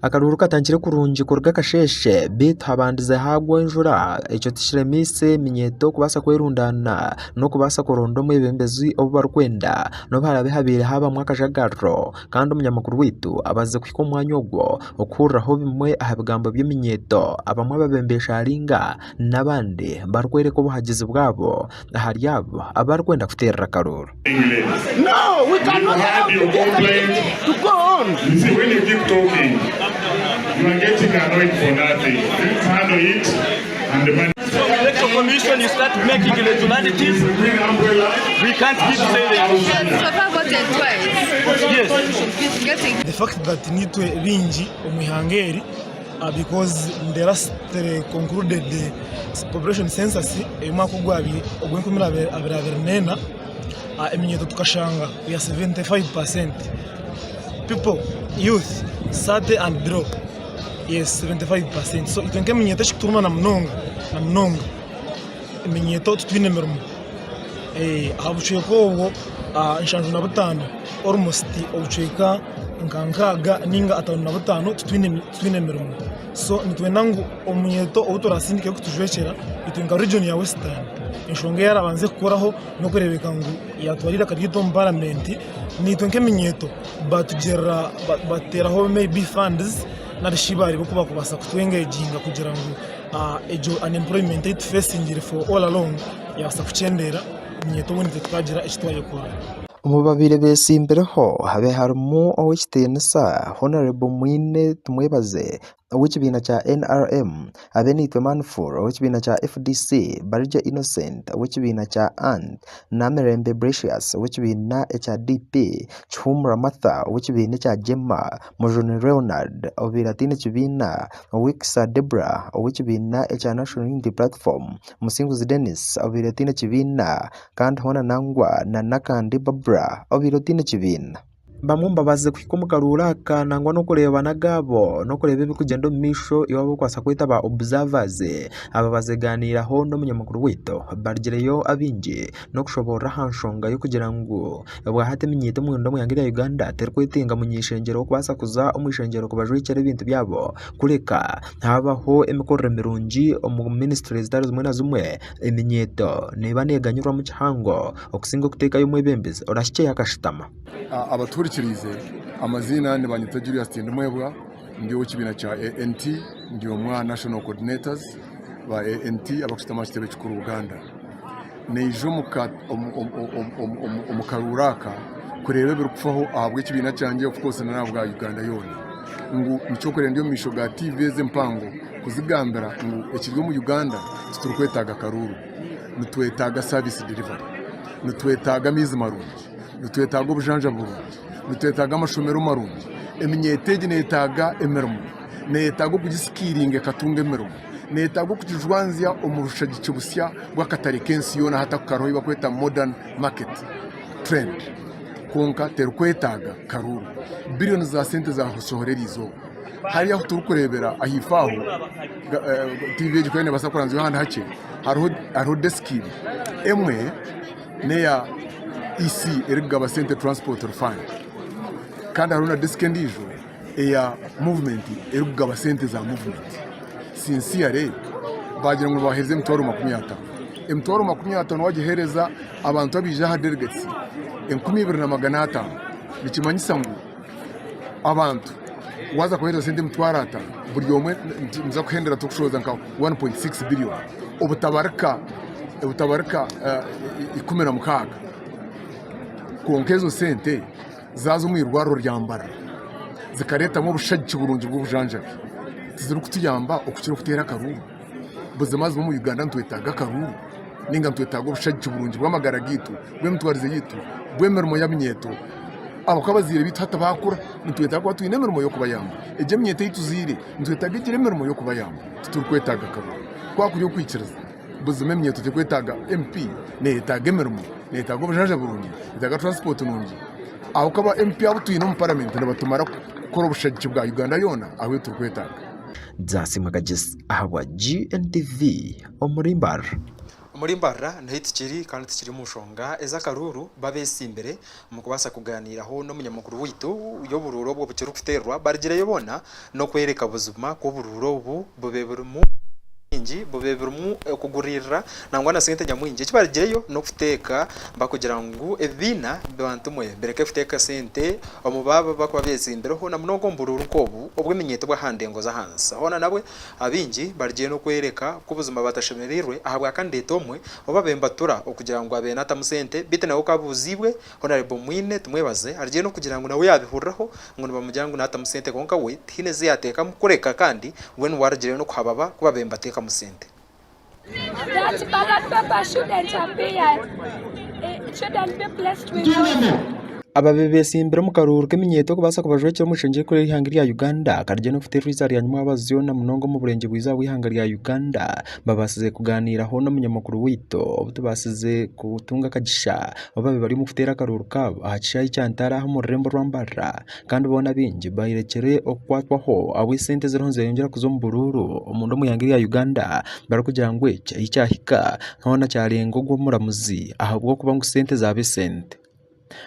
Akaruuru katandikire kurungi kuruga akasheeshe beitu habandize haagwa enjura ekyo tikiremiise eminyeeto kubaasa kwerundaana n'okubaasa kuronda omwebembezi ou barikwenda n'obu haraabe habaire haabamu akajagararo kandi omunyamakuru waitu abazize kuhika omu mwanya ogwo okuhuriraho bimwe aha bigambo by'eminyeeto abamwe ababembesharinga n'abandi barikworeka obuhagizi bwabo ahari abo abarikwenda kuteerera akaruuru. No, we cannot allow this to go on. You see, when you keep talking, you are getting annoyed for nothing. Let's handle it and the money. From electoral commission, you start making irregularities. Green umbrella. We can't keep silent. Yes, Papa voted twice. Yes. Getting The fact that nitwe bingi omu ihanga eri uh, because the last uh, concluded the population census ey'omwaka ogwabire ogw'enkumi abiri abiri n'ena uh, eminyeeto tukashanga we are 75% people youth 30 and below yes 75% so itwe nk'eminyeeto ekikuturuma na munonga na munonga eminyeeto titwine mirimo eh, aha bucweka obwo ah, 75 almost obucweka nka nkaaga ninga 55 titwine titwine mirimo so nitwenda ngu omunyeeto ou turasindike kutujwekyera itwe nka region ya Western enshonga ei arabanze kukoraho n'okureebeka ngu yatwara eiraka ryaitu omu paramenti naitwe nk'eminyeeto batugirira batuteeraho maybe funds nari shi bareeba oku bakubaasa kutwengeginga kugira ngu egyo unemployment ei tufeesingire for all along yabaasa kukyendeera eminyeeto obundi itwe tukagira eki twayekora. Omu babaire betsimbireho habe harimu ow'ekitiinisa Hon. Mwine Tumwebaze ow'ekibiina kya NRM, Abenaitwe Manful ow'ekibiina kya FDC, Barigye Innocent ow'ekibiina kya and, Namirembe Precious ow'ekibiina ekya DP, Kihumura Martha ow'ekibiina ekya JEMA, Mujuni Leonard obaire ataine kibiina, Owikisa Deborah ow'ekibiina ekya National Unity Platform, Musinguzi Denis obaire ataine kibiina kandi hoona nangwa na Nakandi Barbra obaire otaine kibiina. Bamwe omu babaasize kuhika omu karuuru aka nangwa n'okureeba n'agaabo n'okureeba ebirikugyenda omu maisho iwe abu orikubaasa kweta ba observers aba bazeganiiraho n'omunyamakuru waitu barugireyo abaingi n'okushoboorora aha nshonga y'okugira ngu obwahati eminyeeto omu ihanga rya Uganda terikwetenga muny'eishengyero kubaasa kuza omu ishengyero kubajwekyera ebintu byabo kureka haabaho emikorere mirungi omu minisitule zitari zimwe na zimwe Eminyeeto neeba neeganyirwamu kihango okusinga okuteekayo omwebembezi orahikyeyo akashutama. Abatuhurikiriize, amaziina nibanyeta Julius Tindimwebwa, ndi ow'ekibiina kya ANT, ndi omwe aha National Coordinators ba ANT abarikushutama aha kitebe kikuru Buganda. Naija omu karuuru aka kureeba ebirikufaho ahabw'ekibiina kyangye of course n'ahabwa Uganda yoona. Ngu nikyo orikureeba ndi omu maisho ga TV ezi empango kuzigambira ngu ekiri omu Uganda titurikwetaaga karuuru, nitwetaaga service delivery, nitwetaaga amaizi marungi, nitwetaaga obujanjabi burungi, nitwetaaga amashomero marungi. Eminyeeto egi neyetaaga emirimo, neyetaaga okugisikiiringa ekatunga emirimo, neyetaaga okugijwanzya omu bushagiki busya bw'akatare k'ensi yoona hati aku kariho ei barikweta modern market trend kwonka terikwetaaga karuuru. Billioni za sente zaashohora eriizooba. Hariya ahu turikureebera ahaifo aho, tiivi egi ku neebaasa kuranzyaho ahandi hakye, hariho desiki ibiri. Emwe n'eya EC erikugaba sente Transport Fund kandi hariho na desiki endiijo eya muvumenti erikugaba sente za muvumenti. Sincerely baagira ngu nibabaheereza emitwaro 50. Emitwaro 50 waagiheereza abantu abaija aha delegates 2500 nikimanyisa ngu abantu waaza kubaheereza sente emitwaro atano buri omwe niza kuhendera turikushohoza nka 1.6 billion obutabarika obutabarika 16 kwonka ezo sente zaaza omu irwariro rya Mbarara zikareetamu obushagiki burungi bw'obujanjabi tizirikutuyamba okukira okuteera akaruuru buzimazima omu Uganda nitwetaaga akaruuru ninga nitwetaaga obushagiki burungi bw'amagara gaitu bw'emitwarize yaitu bw'emirimo y'aminyeeto ahabw'okuba abazaire baitu hati baakura nitwetaaga kuba twine emirimo y'okubayamba. Egi eminyeeto ei tuzaire nitwetaaga egire emirimo y'okubayamba titurikwetaaga karuuru. Ku hakuri okwikiriza buzima eminyeeto terikwetaaga MP neyetaaga emirimo, neyetaaga obujanjabi burungi, neyetaaga transport nungi ahabw'okuba aba MP abu twine omu paramenti nibatumara kukora obushagiki bwa Uganda yoona ahu turikwetaaga. Nzasiima Kagyesi ahabwa GNTV omuri Mbarara. Omuri Mbarara niho tukiri kandi tukiri omu nshonga ez'akaruuru babetsimbire omu kubaasa kugaaniiraho n'omunyamakuru waitu y'oburuuru obwo bukirikuteerwa barugireyo boona n'okworeka buzima ku oburuuru obu bube burimu bingi bube burimu okuguriirira nangwa na sente nyamwingi. Eki barugireyo n'okuteeka barikugira ngu ebibiina bantu mwe bireke kuteeka sente omu baaba barikuba beetsimbireho na munonga omu buruuru nk'obu obw'eminyeeto obw'aha ndengo z'ahansi. Hoona nabwe abaingi barugire n'okworeka ku buzima batashemereirwe ahabwa kandideeti omwe ou babaire nibatura okugira ngu abaire naatamu sente beitu nawe ku abuuziibwe Honarebo Mwine Tumwebaze arugire n'okugira ngu nawe yaabihuriraho ngu nibamugira ngu naatamu sente kwonka we tihaine ezi yaateekamu kureka kandi we niwe arugire n'okuhababa ku babaire nibateekamu sente. That ballot paper shouldn't appear, it shouldn't be placed with those. Ababaire betsimbire omu karuuru k'eminyeeto kubaasa kubajwekyera omu ishengyero erikuru ery'eihanga rya Uganda karugire n'okuteerwa eizooba rya nyimwabazyo na munonga omu burengyerwa-izooba bw'eihanga rya Uganda babaasize kugaaniiraho n'omunyamakuru waitu obu tubaasize kutunga akagisha obu babaire bari omu kuteera akaruuru kaabo aha kishaayi kya Ntare aha omu rurembo rwa Mbarara kandi boona abaingi bayorekire okukwatwaho ahabw'esente eziriho nizeyongyera kuza omu buruuru omunda omu ihanga erya Uganda barikugira ngu eki ahi kyahika hoona kyarenga ogw'omuramuzi ahabw'okuba ngu sente zaaba esente.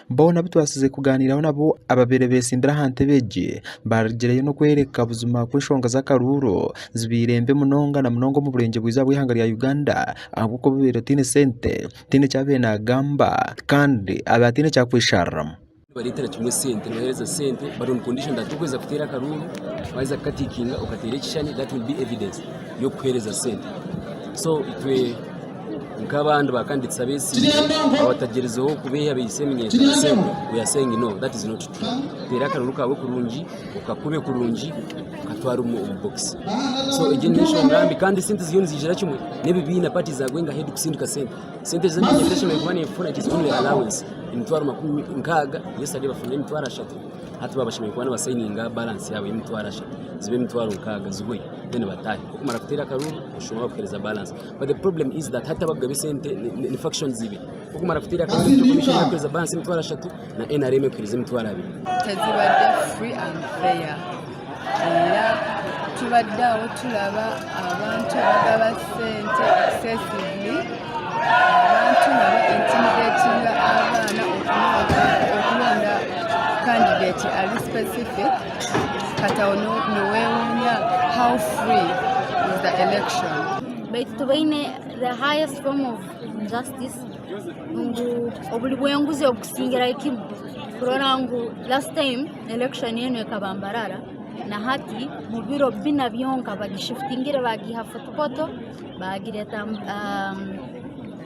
Boona abu twabaasize kugaaniiraho nabo ababaire beetsimbire aha ntebe egi baarugireyo n'okworeka buzima ku enshonga z'akaruuru zibaire mbi munonga na munonga omu burengyerwa-izooba bw'eihanga rya Uganda ahabw'okuba obaire otaine sente tihaine eki abaire naagamba kandi abaire ataine eki arikweshariramu. Nibareetera kimwe sente, nibaheereza sente but on condition that orikuheza kuteera akaruuru waaheza kukatiikinga okateera ekishushani that will be evidence y'okukuheereza sente. So itwe nk'abandi ba candidates abeesiimire abatagyerizeho kubeihabeihisa eminyeeto na sente we are saying no that is not true. Teera akaruuru kaawe kurungi, okakube kurungi, okatware omu box. So egyo niyo enshonga mbi kandi sente ziriyo niziijira kimwe n'ebibiina parties are going ahead kusindika sente. Sente ezi eminyeeto eshemereire kuba neefuna it is only allowance emitwaro makumi nkaaga yesterday bafuna emitwaro ashatu hati baba bashemereire kuba nibasayininga balance yaabo y'emitwaro ashatu zibe emitwaro nkaaga zihwe then bataahe okumara kuteera akaruuru oshoma bakuheereza balance but the problem is that hati abakugaba esente ni factions ibiri okumara kuteera akaruuru electoral commission ekuheereza balance y'emitwaro ashatu na NRM ekuheereza emitwaro abiri. Tezibadde free and fair era tubadde awo tulaba abantu abagaba ssente excessively abantu nga ba intimidatinga abaana okulonda candidate ali specific kati awo newewuunya how free is the election. Baitu tubaine the highest form of injustice ngu obuli bw'enguzi obukusingirayo kimu kurora ngu last time election enu ekaba Mbarara na hati mu biro bbina byonka bagishifutingire bagiiha Fort Portal bagireta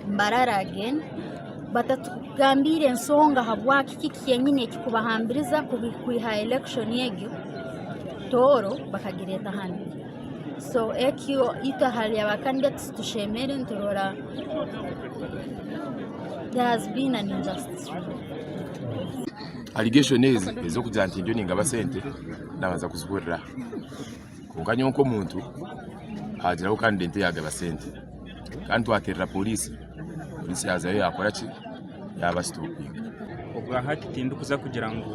Mbarara again batatugambiire ensonga habwaki kiki kyenyini ekikubahambiriza kwiha election egyo Tooro bakagireta hanu. So ekyo itwe hali aba candidates tushemere niturora there has been an injustice really. Allegation ezi ez'okugira nti ndiyo ningaba sente nabanza kuzihurira aha. Kwonka nyowe nk'omuntu hagiraho candidate eyagaba sente kandi twaterera poliisi, poliisi yazayo yakora ki yabasitopinga. Obwahati tindikuza kugira ngu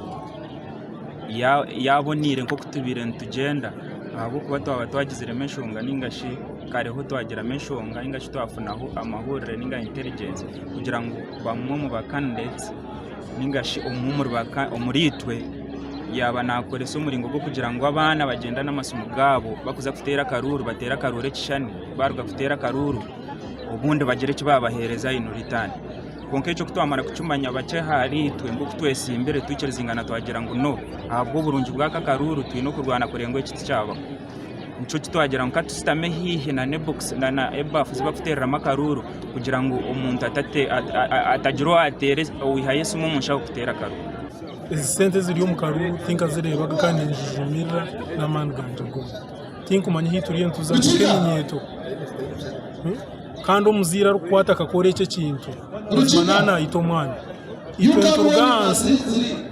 yaboneire nk'oku tubaire nitugyenda ahabw'okuba twaba twagiziremu enshonga ninga shi kareho twagiramu enshonga ninga shi twafunaho amahurire ninga intelligence kugira ngu bamwe omu ba candidates ninga shi omwe omuri itwe yaaba naakoresa omuringo gw'okugira ngu abaana bagyenda n'amasimu gaabo bakuza kuteera akaruuru bateere akaruuru ekishushani baaruga kuteera akaruuru obundi bagire eki baabaheereza in return. Kwonka ekyo ku twamara kukimanya bakye ahariitwe nk'oku twesimbire twikirizingana twagira ngu no ahabw'oburungi bw'aka akaruuru twine okurwana kureba ngu eki tikyabaho. Nikyo ki twagira ngu ka tushutame haihi na n'ebokisi na ebaafu ezi barikuteereramu akaruuru kugira ngu omuntu atagira owaateera owaihayo esimu omu nshaho kuteera akaruuru. Ezi sente eziri omu karuuru tinkazireebaga kandi ninzijumirira n'amaani gangye goona. Tinkumanya ahu turiyo nituza nk'eminyeeto. Kandi omuzaire arikukwata akakora eki ekintu buzima naaba naita omwana. Itwe nituruga ahansi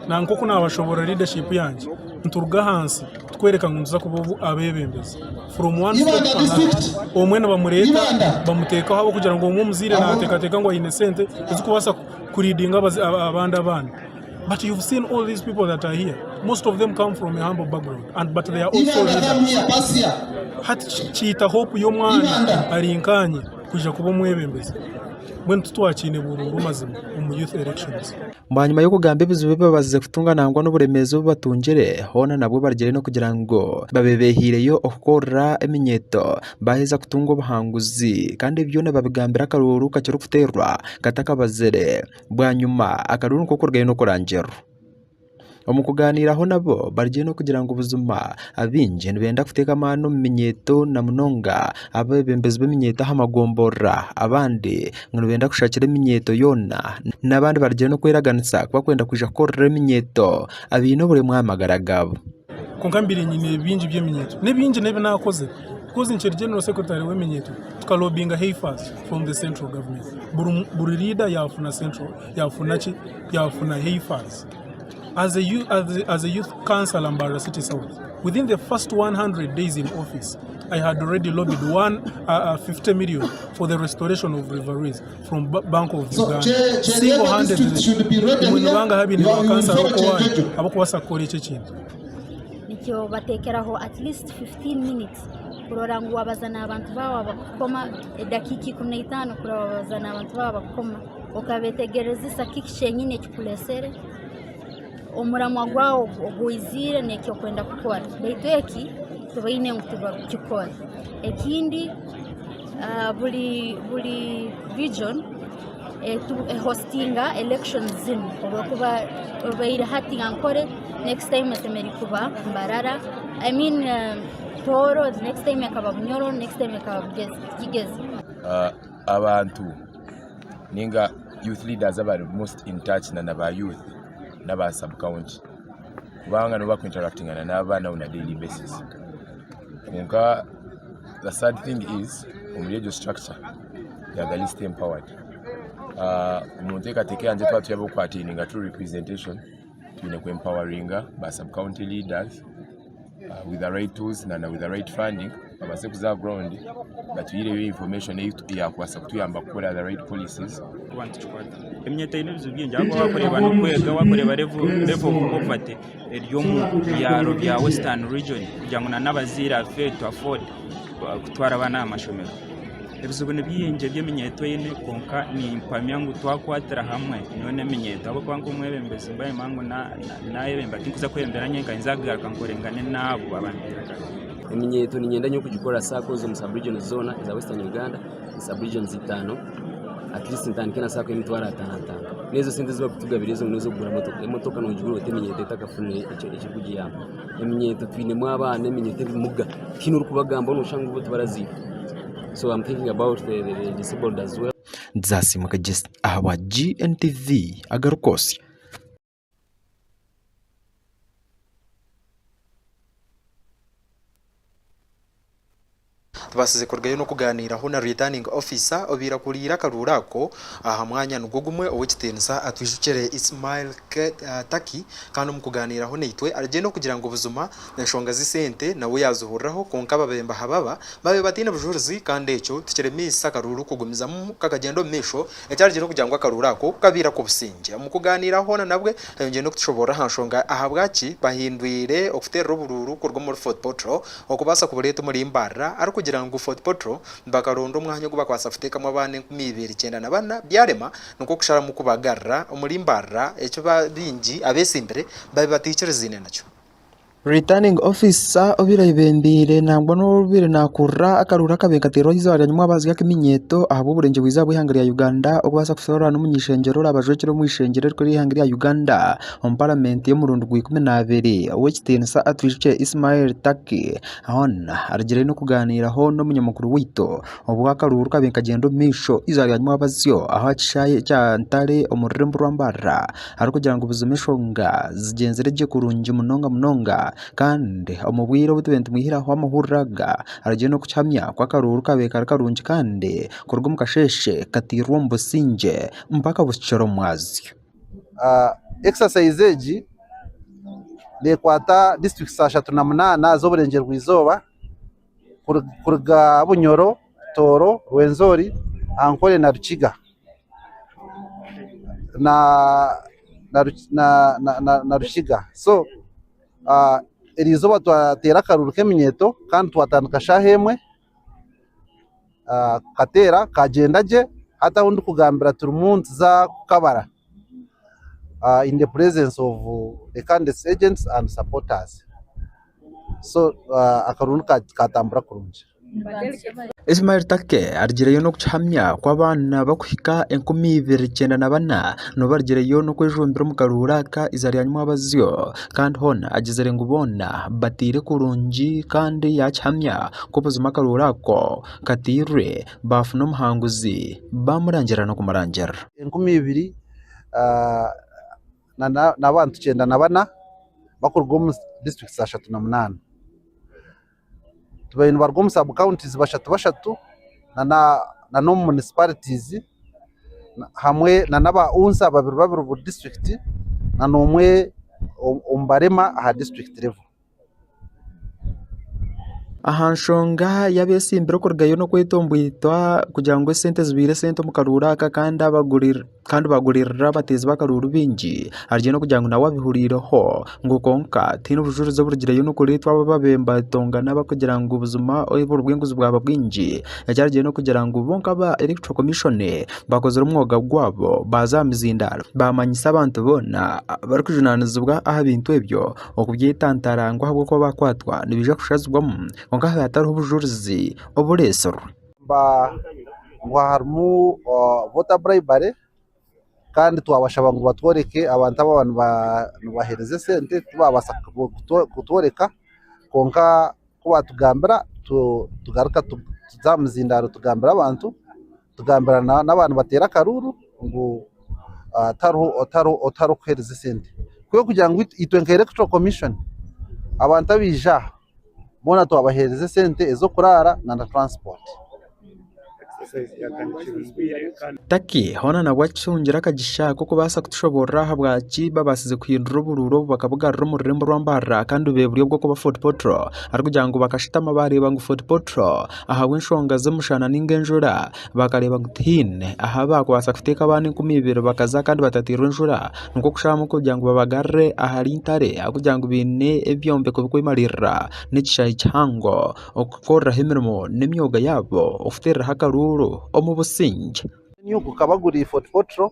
nk'oku naabashoboorora leadership yangye, nituruga ahansi tukworeka ngu nituza kuba abeebembezi from one step to another. Omwe nibamureeta bamuteekaho ahabw'okugira ngu omwe omuzaire naateekateeka ngu aine sente ezikubaasa kuriidinga abandi abaana. But you've seen all these people that are here, most of them come from a humble background and but they are also leaders. Hati kiita hope y'omwana ari nkaanye. kwija kuba omwebembezi. Mbwenu titwakiine buruuru mazima omu youth elections. Bwanyima y'okugamba ebizibu ebi babaasize kutunga nangwa n'oburemeezi obu batungire, hoona nabwo barugire n'okugira ngu babe beehaireyo okukorera eminyeeto baaheza kutunga obuhanguzi kandi ebi byona babigambire akaruuru kakiri kuteerwa katakabazire. Bwanyima akaruuru nikwo kurugayo n'okurangirwa. Omu kugaaniiraho nabo bariyo n'okugira ngu buzima abaingi nibenda kuteeka amaani omu minyeeto na munonga abeebembezi b'eminyeeto aha magomborora abandi ngu nibenda kushakira eminyeeto yoona n'abandi barugire n'okweraganisa ku barikwenda kwija kukorera eminyeeto abaine oburemu aha magara gaabo. Kwonka mbaire nyine bingi by'eminyeeto n'ebingi n'ebi naakozire because nkiri general secretary w'eminyeeto tukalobinga heifers from the central government buri leader yaafuna central yaafuna ki yaafuna heifers as a, as a, as a youth councillor Mbarara City South within the first 100 days in office I had already lobbied 50 million for the restoration of River Rwizi from Bank of So, Uganda Che- single Kyegegwa district handedly should be ready imwe here. nibanga abaine You are- you will bakansara follow okowanyu Kyegegwa. abakubaasa kukora ekyo ekintu Nikyo bateekeraho at least 15 minutes kurora ngu wabaza n'abantu baawe abakukoma edakiika 15 kurora wabaza n'abantu baawe abakukoma okabetegerezesa kiki kyenyini ekikuleesere omuramwa gwawe ogu oiziire n'eki orikwenda kukora baitu eki tubaine ngu tibakukikora. Ekindi buri region ehositinga elections zinu obu ekuba ebaire hati Ankole next time esemeriire kuba Mbarara I mean Tooro next time ekaba Bunyoro next time ekaba Kigezi. Abantu ninga youth leaders abari most in touch na ba youth n'aba sub county kubanga nibo bakuinteractingana n'abaana on a daily basis kwonka the sad thing is omuri egyo structure they are the least empowered. Omu nteekateeka yangye twaba turi ab'okuattaininga true representation twine ku empoweringa ba sub county leaders with the right tools na with the right funding babaase kuza aha ground batwihireyo information eyakubaasa kutuyamba kukora the right policies. Kuba nitukikwata. Eminyeeto eine ebizibu bingi ahabw'okuba waakureeba n'okwega waakureeba level level of poverty eri omu byaro bya western region kugira ngu n'abazaire are fail to afford kutwara abaana aha mashomero. Ebizibu ni bingi ebi eminyeeto eine kwonka nimpamya ngu twakwatira hamwe nyowe n'eminyeeto ahabw'okuba nk'omwebembezi mbwenu ngu naayebembera tinkuza kwebembera nyenka ninza kugaruka nkorengane n'abo abambeire kare. Eminyeeto niinyenda nyowe kugikora saccos omu sub regions zoona eza western Uganda, sub regions itaano at least ntandike na sacco y'emitwaro ataano ataano. N'ezo sente ezi barikutugabira ezo n'ez'okugura emotoka, emotoka noogigura ota eminyeeto etakafunire ekirikugiyamba. Eminyeeto twinemu abaana, eminyeeto ebimuga, tihaine orikubagambaho nooshusha ngu bo tibarazairwe. So I'm thinking about the disabled as well. Nzasimuka Jesse ahabwa GNTV agarikwotsya. Tubaasize kurugayo n'okugaaniiraho na Returning Officer obaire akuriire akaruuru ako aha mwanya nigwo gumwe Ow'ekitiinisa Atwijukire Ismail Taki kandi omu kugaaniiraho naitwe arugire n'okugira ngu buzima enshonga z'esente nawe yaazihuriraho kwonka Ababemba Hababa baabaire bataine bujurizi kandi ekyo tikiremiise akaruuru kugumizamu kakagyenda omu maisho ekyarugire n'okugira ngu akaruuru ako kabaire ak'obusingye. Omu kugaaniiraho hoona nabwe ayongyeire n'okutushoboorora aha nshonga ahabwaki bahindwire okuteerera oburuuru kuruga omuri Fort Portal Okubaasa kubureeta omuri Mbarara arikugira ngu Fort Portal bakaronda omwanya ogu bakubaasa kuteekamu abaana 2094 byarema nikwo kusharamu kubagarura omuri Mbarara eki baingi abetsimbire babaire bataikirizaine nakyo. Returning Officer obaire ayebembeire nangwa n'obaire nakurira akaruuru akabaire nikateerwa eizooba rya nyamwabazyo ak'eminyeeto ahabw'oburengye bw'eizooba bw'eihanga rya Uganda okubaasa kutoorana omuny'eishengyero oraabe ajwekire omu ishengyero erikuru ery'eihanga rya Uganda. Omu Paramenti y'omurundi gwa 12, Ow'ekitiinisa Atwijukye Ismail Taki hoona arugire n'okugaaniiraho n'omunyamukuru waitu obu akaruuru kabaire nikagyenda omu maisho eizooba rya nyamwabazyo aha kishaayi ekya Ntare omu rurembo rwa Mbarara arikugira ngu buzima enshonga zigyenzire gye kurungi munonga munonga kandi omu bwire obu tubaire nitumwihiraho amahurire aga arugire n'okukihamya ku akaruuru kabaire kari karungi kandi kuruga omu kasheeshe kateirwe omu busingye mpaka buhikire omu mwazyo. Exercise egi nekwata disiturikiti 38 ez'oburengyerwa izooba kuruga Bunyoro, Tooro, Rwenzori, Ankole na Rukiga na Rukiga. So eriizooba twateera akaruuru k'eminyeeto kandi twatandika shaaha emwe. Kukateera kagyenda gye hati ahu ndikugambira turimu nituza kukabara in the presence of the candidates agents and supporters so akaruru katambura kurungi. Ismail Take arugireyo n'okukihamya ku abaana bakuhika 2,094 nibo barugireyo n'okwejumbira omu karuuru aka eizooba rya nyimwabazyo kandi hoona agizire ngu boona bateire kurungi kandi yaakihamya ku buzima akaruuru ako katairwe baafuna omuhanguzi baamurangirira n'okumurangirira. 2000 n'abantu 94 bakuruga omu disiturikiti 38. Tubaire nibaruga omu sub counties bashatu bashatu na n'omu municipalities hamwe na n'aba UNSA babiri babiri buri disiturikiti na n'omwe omu barema aha disiturikiti level. Aha nshonga y'abetsimbire okurugayo n'okwetomboitwa kugira ngu esente zibaire esente omu karuuru aka kandi kandi baguririra abateezi b'akaruuru baingi ariyo n'okugira ngu nawe abihuriireho ngu kwonka tihaine obujurizi oburugireyo n'okureetwa abo ababaire nibatongana barikugira ngu buzima oburo bw'enguzi bwaba bwingi. Ekyarugire n'okugira ngu bo nk'aba Electoral Commission bakozire omwoga gwabo baaza aha mizindaaro baamanyisa abantu boona abarikujunaanizibwa aha bintu ebyo Okubyetantara ngu ahabw'okuba baakwatwa nibaija kushazibwamu kwonka haaba hatariho bujurizi obureetsirwe. Ngu harimu voter bribery kandi twabashaba ngu batworeke abantu abu nibabaheereza esente tibabaasa kutworeka kwonka ku batugambira tugaruka tuza aha muzindaaro tugambira abantu tugambira n'abantu nibateera akaruuru ngu tihariho orikuheereza esente. Kwihaho kugira ngu itwe nka Electoral Commission abantu abaija aha boona twabaheereza esente ez'okuraara na transport. Turkey hoona nabwo akitungire akagisha k'okubaasa kutushoboorora ahabwaki babaasize kuhindura oburuuru obu bakabugarura omu rurembo rwa Mbarara kandi bube buri obw'okuba Fort Portal arikugira ngu bakashutama baareeba ngu Fort Portal ahabw'enshonga z'omushana nainga enjura bakareeba ngu tihaine ahu baakubaasa kuteeka abaana 2000 bakaza kandi batateirwe enjura nikwo kusharamu kugira ngu babagarure ahari Ntare ahabw'okugira ngu baine ebyombeko birikwemariirira n'ekishaayi kihango okukoreraho emirimo n'emyoga yaabo okuteereraho akaruuru omu busingye. Gukaba guri Fort Portal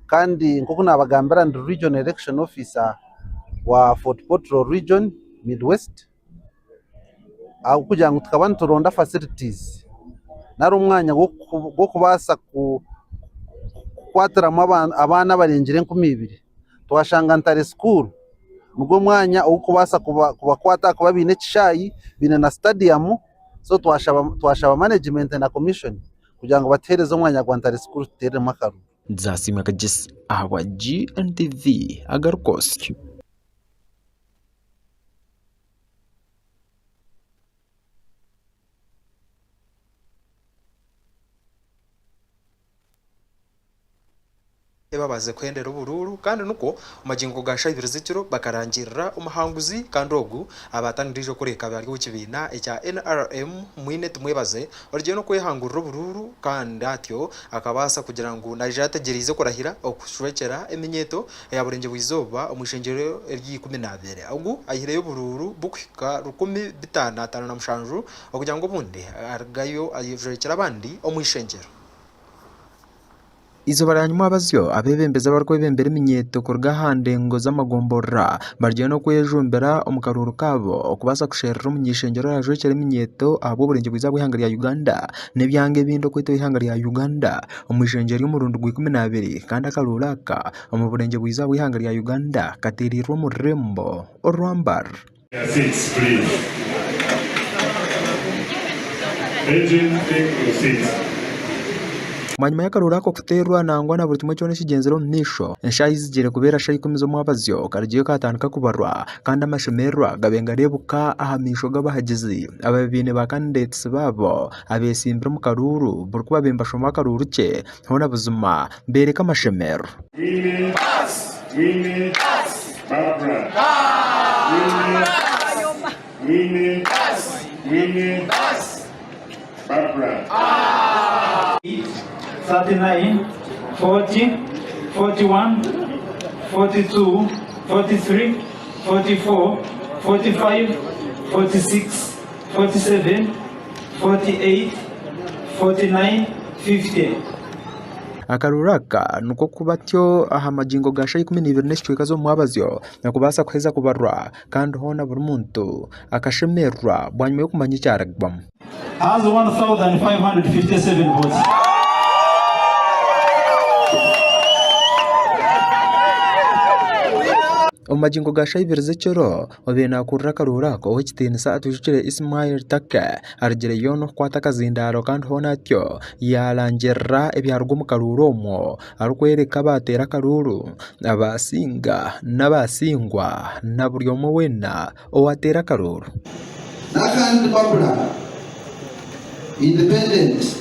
kandi nk'oku naabagambira ndi Regional Election Officer wa Fort Portal Region Midwest. Ahabw'okugira ngu tukaba nituronda facilities nari omwanya gw'okubaasa kukwatiramu abaana abarengire 2000, twashanga Ntare school nigwo mwanya ogurikubaasa kubakwata ahakuba baine ekishaayi baine na stadium, so twashaba management na commission kugira ngu batuheereze omwanya gwa Ntare school tuteereremu akaruru. Nzasiimwe Kagyesi ahabwa GNTV agarikwotsya. Babaasize kuhendera oburuuru kandi nikwo omu magingo ga shaaha ibiri z'ekiro bakarangirira omuhanguzi kandi ogu abaatandikire ondiijo kureka abe ari ow'ekibiina ekya NRM Mwine Tumwebaze origiire n'okwehangurira oburuuru kandi atyo akabaasa kugira ngu naija ategyereize okurahira okushwekyera eminyeeto eya Burengyerwa-izooba omu ishengyero ery'ikumi-n'abiri. Ogu aihireyo oburuuru burikuhika 5,557 okugira ngu obundi arugayo ajwekyere abandi omu ishengyero. Eizooba rya nyimwabazyo, abeebembezi abarikwebembera eminyeeto kuruga aha ndengo z'amagomborora bariyo n'okwejumbira omu karuuru kaabo okubaasa kusherura omuny'eishengyero oraajwekyera eminyeeto ahabw'oburengyerwa izooba bw'eihanga rya Uganda n'ebyanga ebindi okwetwa eihanga rya Uganda omu ishengyero ry'omurundi gwa 12 kandi akaruuru aka omu burengyerwa izooba bw'eihanga rya Uganda kateereirwe omu rurembo orwa Mbarara. Your seats please. Agents take your seats. Bwanyima y'akaruuru ako kuteerwa nangwa na buri kimwe kyona ekigyenzire omu maisho, eshaaha ei zigiire kubeera shaaha ikumi z'omwabazyo karugyeyo kaatandika kubarwa kandi amashemererwa gabe nigareebuka aha maisho g'abahagizi ababaire baine ba candidates baabo abeetsimbire omu karuuru buri ku babaire nibashoma akaruuru kye hoona buzima beereka amashemererwa. Mwine, Mwine, Barbara. Mwine, Mwine, Mwine, Barbara. 39, 40, 41, 42, 43, 44, 45, 46, 47, 48, 49, 50. Akaruuru aka nikwo kubatyo aha magingo ga shaaha 12 n'ekicweka z'omu mwabazyo okubaasa kuheza kubarwa kandi hoona buri muntu akashemererwa bwanyima y'okumanya ekyarugwamu. Has 1,557 votes. Omu magingo ga shaaha ibiri z'ekiro, obaire naakurira akaruuru ako ow'ekitiinisa Atwijukire Ismail Take arugireyo n'okukwata akazindaaro kandi hoona atyo yaarangirira ebyaruga omu karuuru omwo arikworeka abaateera akaruuru, abaasinga n'abaasingwa na buri omwe weena owaateera akaruuru. Nakandi Babula, independent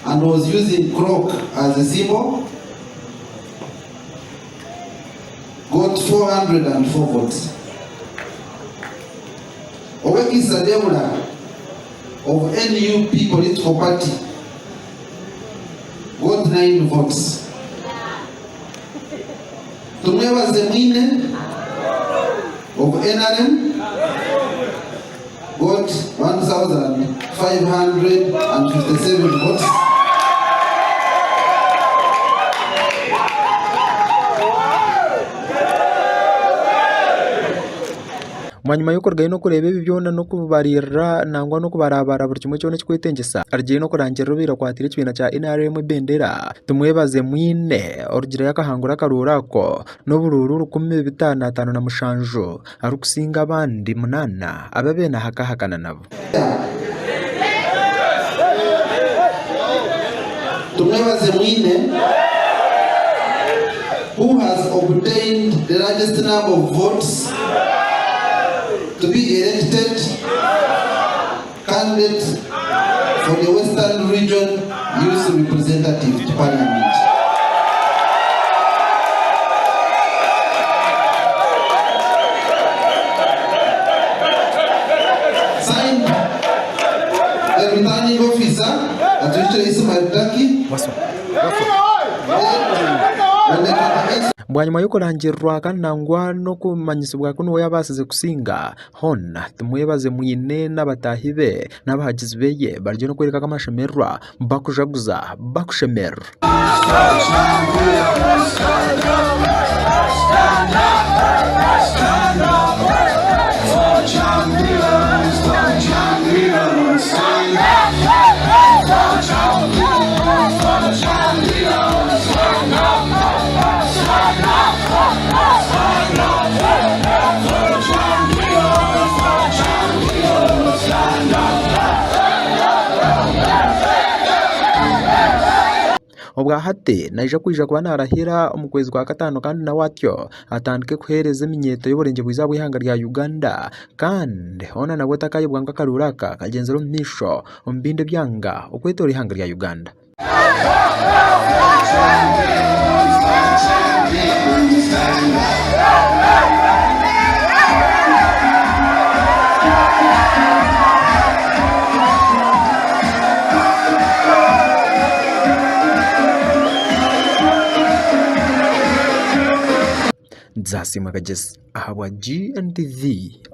and was using clock as a symbol, got 404 votes. Owekisa Debula of NUP political party got 9 votes. Tumwebaze Mwine of NRM got 1,557 votes. Bwanyima y'okurugayo n'okureeba ebi byona n'okubariirira nangwa n'okubarabara buri kimwe kyona ekirikwetengyesa, arugire n'okurangirira obaire akwatiire ekibiina kya NRM ebendera, Tumwebaze Mwine orugireyo akahangura akaruuru ako n'oburuuru 557 arikusinga abandi munaana abu abaire naahakahakana nabo. Tumwebaze Mwine, who has obtained the largest number of votes to be elected candidate for the Western Region Youth Representative to Parliament. Signed, the returning officer, Atwikire Ismail Taki, on the 28th Bwanyima y'okurangirirwa kandi nangwa n'okumanyisibwa ku niwe yabaasize kusinga, Hoona Tumwebaze Mwine n'abataahi be n'abahagizi be bariyo n'okworeka ku amashemererwa bakujaguza bakushemererwa. Obwa hati naija kwija kuba naarahira omu kwezi kwa kataano kandi nawe atyo atandike kuheereza eminyeeto y'oburengyerwa bw'eizooba bw'eihanga rya Uganda kandi hoona nabwo takayebwa ngu akaruuru aka kagyenzire omu maisho omu bindi ebyanga okwetoora eihanga rya Uganda. Nzasiima Kagyezi ahabwa GNTV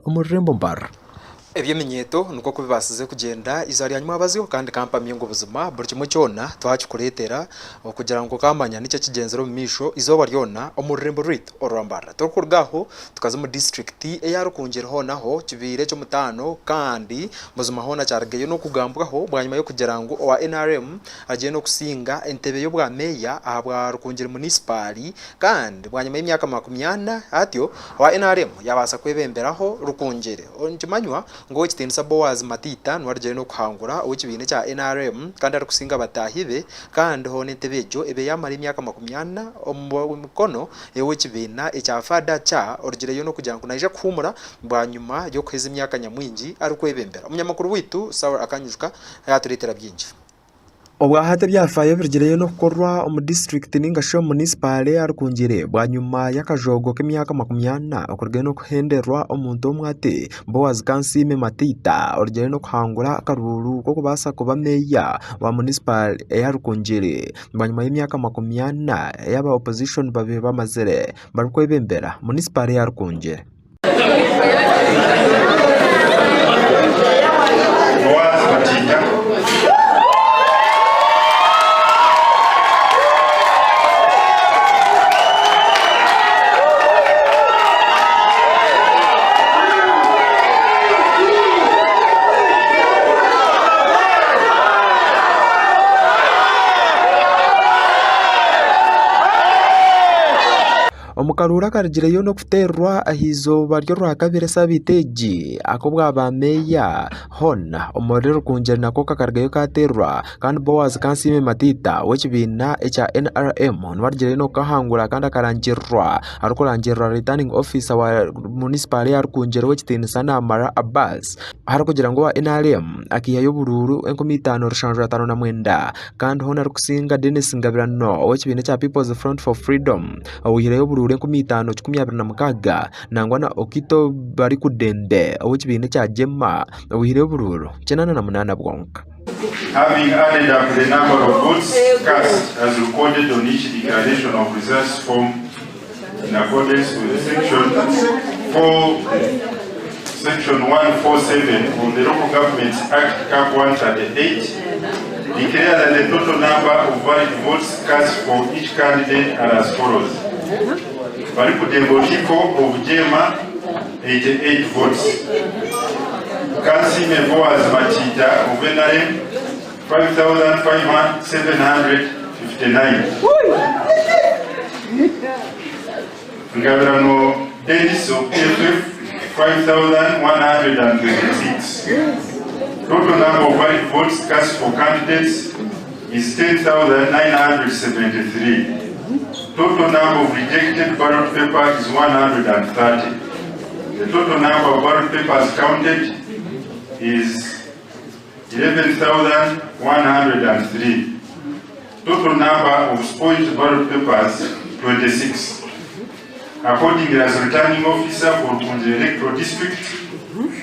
omu rurembo Mbarara. Eby'eminyeeto nikwo ku bibaasize kugyenda eizooba rya nyimwabazyo kandi kampamye ngu buzima buri kimwe kyona twakikureetera okugira ngu okamanya niki ekigyenzire omu maisho eizooba ryona omu rurembo rwaitu orwa Mbarara. Turikuruga aho tukaza omu disiturikiti eya Rukungiri hoona ho kibaire eky'omutaano kandi buzima hoona kyarugayo n'okugambwaho bwanyima y'okugira ngu owa nrm agiire n'okusinga entebe y'obwa meeya ahabwa Rukungiri munisipaali kandi bwanyima y'emyaka 40 atyo owa nrm yabaasa kwebemberaho Rukungiri. Nikimanywa ngu Ow'ekitiinisa Boaz Matita niwe arugire n'okuhangura ow'ekibiina ekya nrm kandi arikusinga bataahi be kandi hoona entebe egyo ebe yaamara emyaka 40 omu mikono y'ow'ekibiina ekya FADC orugireyo n'okugira ngu naija kuhuumura bwanyima y'okuheza emyaka nyamwingi arikwebembera. Omunyamakuru waitu Saul Akanyijuka yaatureetera bingi. Obwahati ebyafaayo birugireyo n'okukorwa omu disiturikiti ninga shi omu munisipaale ya Rukungiri bwanyima y'akajoogo k'emyaka 40 okurugayo n'okuhenderwa omuntu omwe ati Boaz Kansiime Matiita orugireyo n'okuhangura akaruuru k'okubaasa kuba meeya wa munisipaale eya Rukungiri bwanyima y'emyaka 40 ei aba opozishoni babaire bamazire barikwebembera munisipaale ya Rukungiri. Boaz Matiita. Omu karuuru akarugireyo n'okuteerwa aha izooba ry'orwakabiri esaabiiti egi ak'obwa meeya hoona omuri Rukungiri nako kakarugayo kaateerwa kandi Boaz Kansiime Matiita ow'ekibiina ekya NRM niwe arugireyo n'okukahangura kandi akarangirirwa arikurangirira returning officer wa munisipaale ya Rukungiri ow'ekitiinisa Namara Abbas arikugira ngu owa NRM akaihayo oburuuru 5759 kandi hoona arikusinga Denis Ngabirano ow'ekibiina ekya People's Front for Freedom owaihireyo oburuuru 5126 nangwa na Okito Barikudembe ow'ekibiina ekya JEEMA owaihireyo oburuuru 88 bwonka. Having added up the number of votes cast as recorded on each declaration of results form in accordance with section 4, section 147 of the Local Governments Act Cap 138, declare that the total number of valid votes cast for each candidate are as follows. Barikudembe Otiko of JEEMA, 88 votes. Kansiime Boaz Matiita of NRM, 5,759. Ngabirano Dennis of PFF, 5,126. Total number of valid votes cast for candidates is 10,973. Total number of rejected ballot papers is 130. The total number of ballot papers counted is 11,103. Total number of spoiled ballot papers, 26. Accordingly, as returning officer for Rukungiri Electoral District,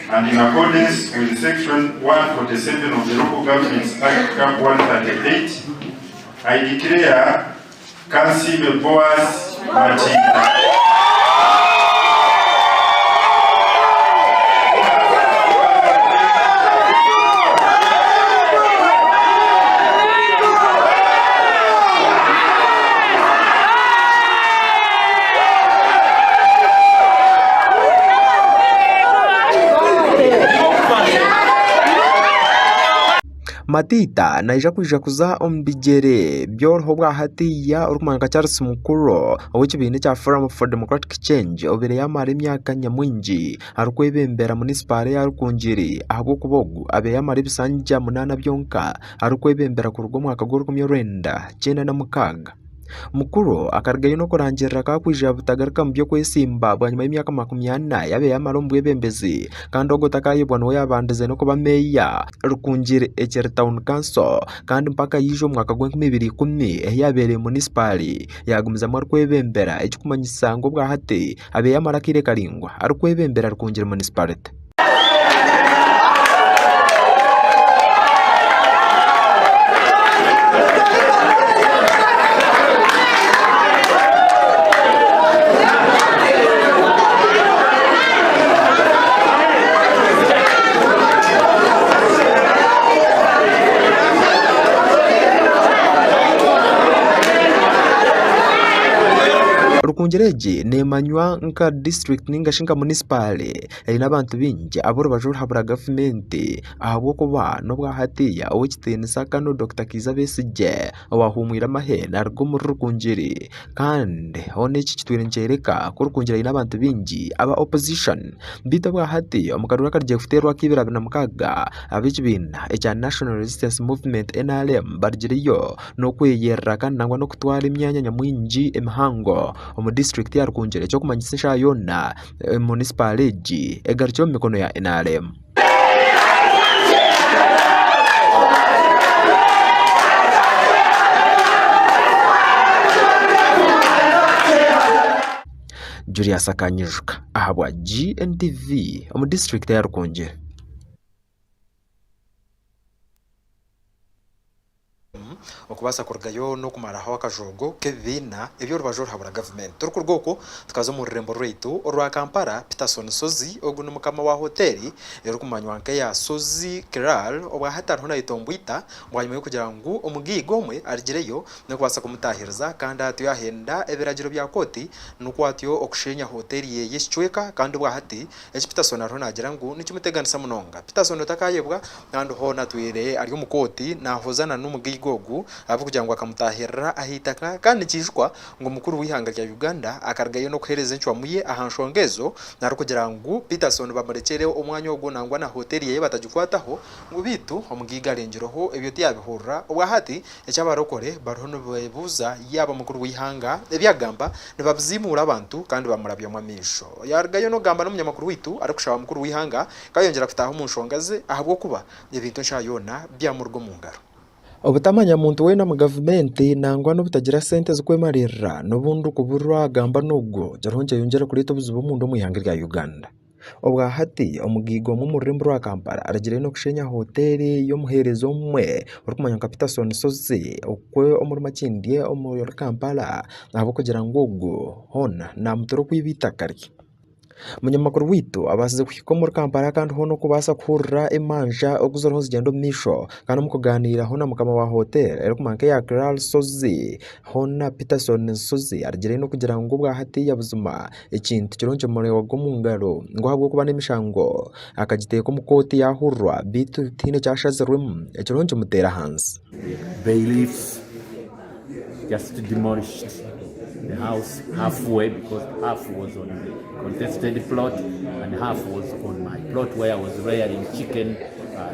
and in accordance with Section 147 of the Local Governments Act, Cap 138, I declare Kansiime Boaz Matiita. Matiita naija kwija kuza omu bigyere by'oruho bwa hatiiya orikumanywa nka Charles Mukuro ow'ekibiina ekya Forum for Democratic Change obaire yaamara emyaka nyamwingi arikwebembera munisipaale ya Rukungiri ahabw'okuba ogu abaire yaamara ebisanja munaana byonka arikwebembera kuruga omu mwaka gw'orukumi orwenda 96. Mukuro akarugayo n'okurangirira ku arikwija butagaruka mu by'okwesimba bwanyima y'emyaka 40 yaabaire yaamara omu bwebembezi kandi ogwo otakayebwa niwe yaabandize n'okuba meeya Rukungiri ekiri tawuni kanso kandi mpaka yaija omu mwaka gw'enkumi ibiri ikumi ahu yaabaire munisipaali yaagumizamu arikwebembera ekikumanyisa ngu obwahati abaire yaamara akaire karaingwa arikwebembera Rukungiri munisipalite. Rukungiri egi neemanywa nka disiturikiti ninga shi nka munisipaale eine abantu baingi ab'orubaju oruhabura gavumenti ahabw'okuba n'obwa hatiiya ow'ekitiinisa Kano Dokita Kiiza Besigye owahuumwire amahe naaruga omuri Rukungiri kandi hoona eki kitwire nikyoreka ku Rukungiri eine abantu baingi aba opposition beitu obwa hati omu karuuru akarugire kuteerwa ak'eibiri abiri na mukaaga ab'ekibiina ekya National Resistance Movement NRM barugireyo n'okweyerera kandi nangwa n'okutwara emyanya nyamwingi emihango omu disiturikiti ya Rukungiri eky'okumanyisa eshaaha yoona munisipaale egi egarukire omu mikono ya NRM. Julius Akanyijuka ahabwa GNTV omu disiturikiti eya Rukungiri. Okubaasa kurugayo n'okumaraho akajoogo k'ebibiina eby'orubaju oruhabura gavumenti. Turikuruga okwo tukaza omu rurembo rwaitu orwa Kampala, Peterson Ssozi ogu ni mukama wa hoteeri erikumanywa nk'eya Ssozi Kraal obwahati ariho nayetomboita bwanyima y'okugira ngu omugaiga omwe arugireyo n'okubaasa kumutaahiriza kandi atyo yahenda ebiragiro bya kooti nikwo atyo okusheenya hoteeri ye y'ekicweka kandi obwahati eki Peterson ariho naagira ngu nikimuteganisa munonga. Peterson otakayebwa Kandi hoona atwire ari omu kooti naahoza na n'omugaiga ogwo. ogu ahabw'okugira ngu akamutaahirira ah'eitaka kandi nikiijukwa ngu mukuru w'eihanga rya Uganda akarugayo n'okuheereza encwamu ye aha nshonga ezo arikugira ngu Peterson bamurekyere omwanya ogwo nangwa na hoteeri ye batagikwataho ngu beitu omugaiga arengireho ebyo tiyabihurira obwahati eki abarokore bariho nibebuuza yaaba mukuru w'eihanga ebi agamba nibabizimuura abantu kandi bamurabyamu amaisho. Yarugayo n'okugamba n'omunyamakuru waitu arikushaba mukuru w'eihanga kayongyera kutaaha omu nshonga ze ahabw'okuba ebintu eshaaha yoona byamuruga omu ngaro. Obutamanya muntu weena omu gavumenti nangwa n'obutagira sente z'okwemariirira n'obundi okuburwa gamba n'ogwo kiriho nikyeyongyera kureeta obuzibu omunda omu ihanga rya Uganda. Obwa hati omugaiga omwe omu rurembo rwa Kampala arugire n'okusheenya hoteeri y'omuheereza omwe orikumanywa nka Peterson Ssozi okwe omuri Makindye omuri Kampala ahabw'okugira ngu ogwo hoona naamutura okwiba eitaka rye. Omunyamakuru waitu abaasize kuhika omuri Kampala kandi hoona okubaasa kuhurira emanja oku ziriho nizigyenda omu maisho kandi omu kugaaniiraho na mukama wa hoteeri erikumanywa nk'eya Clara Nshozi hoona Peterson Nshozi arugire n'okugira ngu obwa hatiiya buzima ekintu kiriho nikimureebwa omu ngaro ngu ahabw'okuba n'emishango akagiteeka omu kooti yaahurirwa beitu tihaine ekyashazirwemu ekiriho nikimuteera ahansi. Bailiffs just demolished the house halfway because half was on the contested plot and half was on my plot where I was rearing chicken,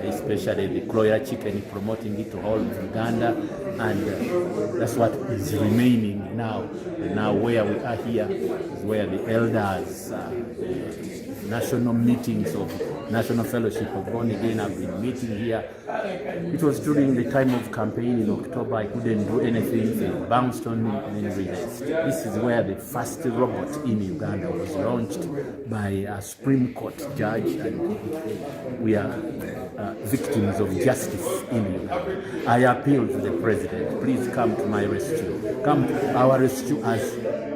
especially the Kuroiler chicken, promoting it to all of Uganda. And that's what is remaining now. And now where we are here is where the elders, the national meetings of National Fellowship of Born Again have been meeting here. It was during the time of campaign in October. I couldn't do anything. They bounced on me and then released. This is where the first robot in Uganda was launched by a Supreme Court judge, and we are victims of justice in Uganda. I appeal to the president, please come to my rescue. Come to our rescue as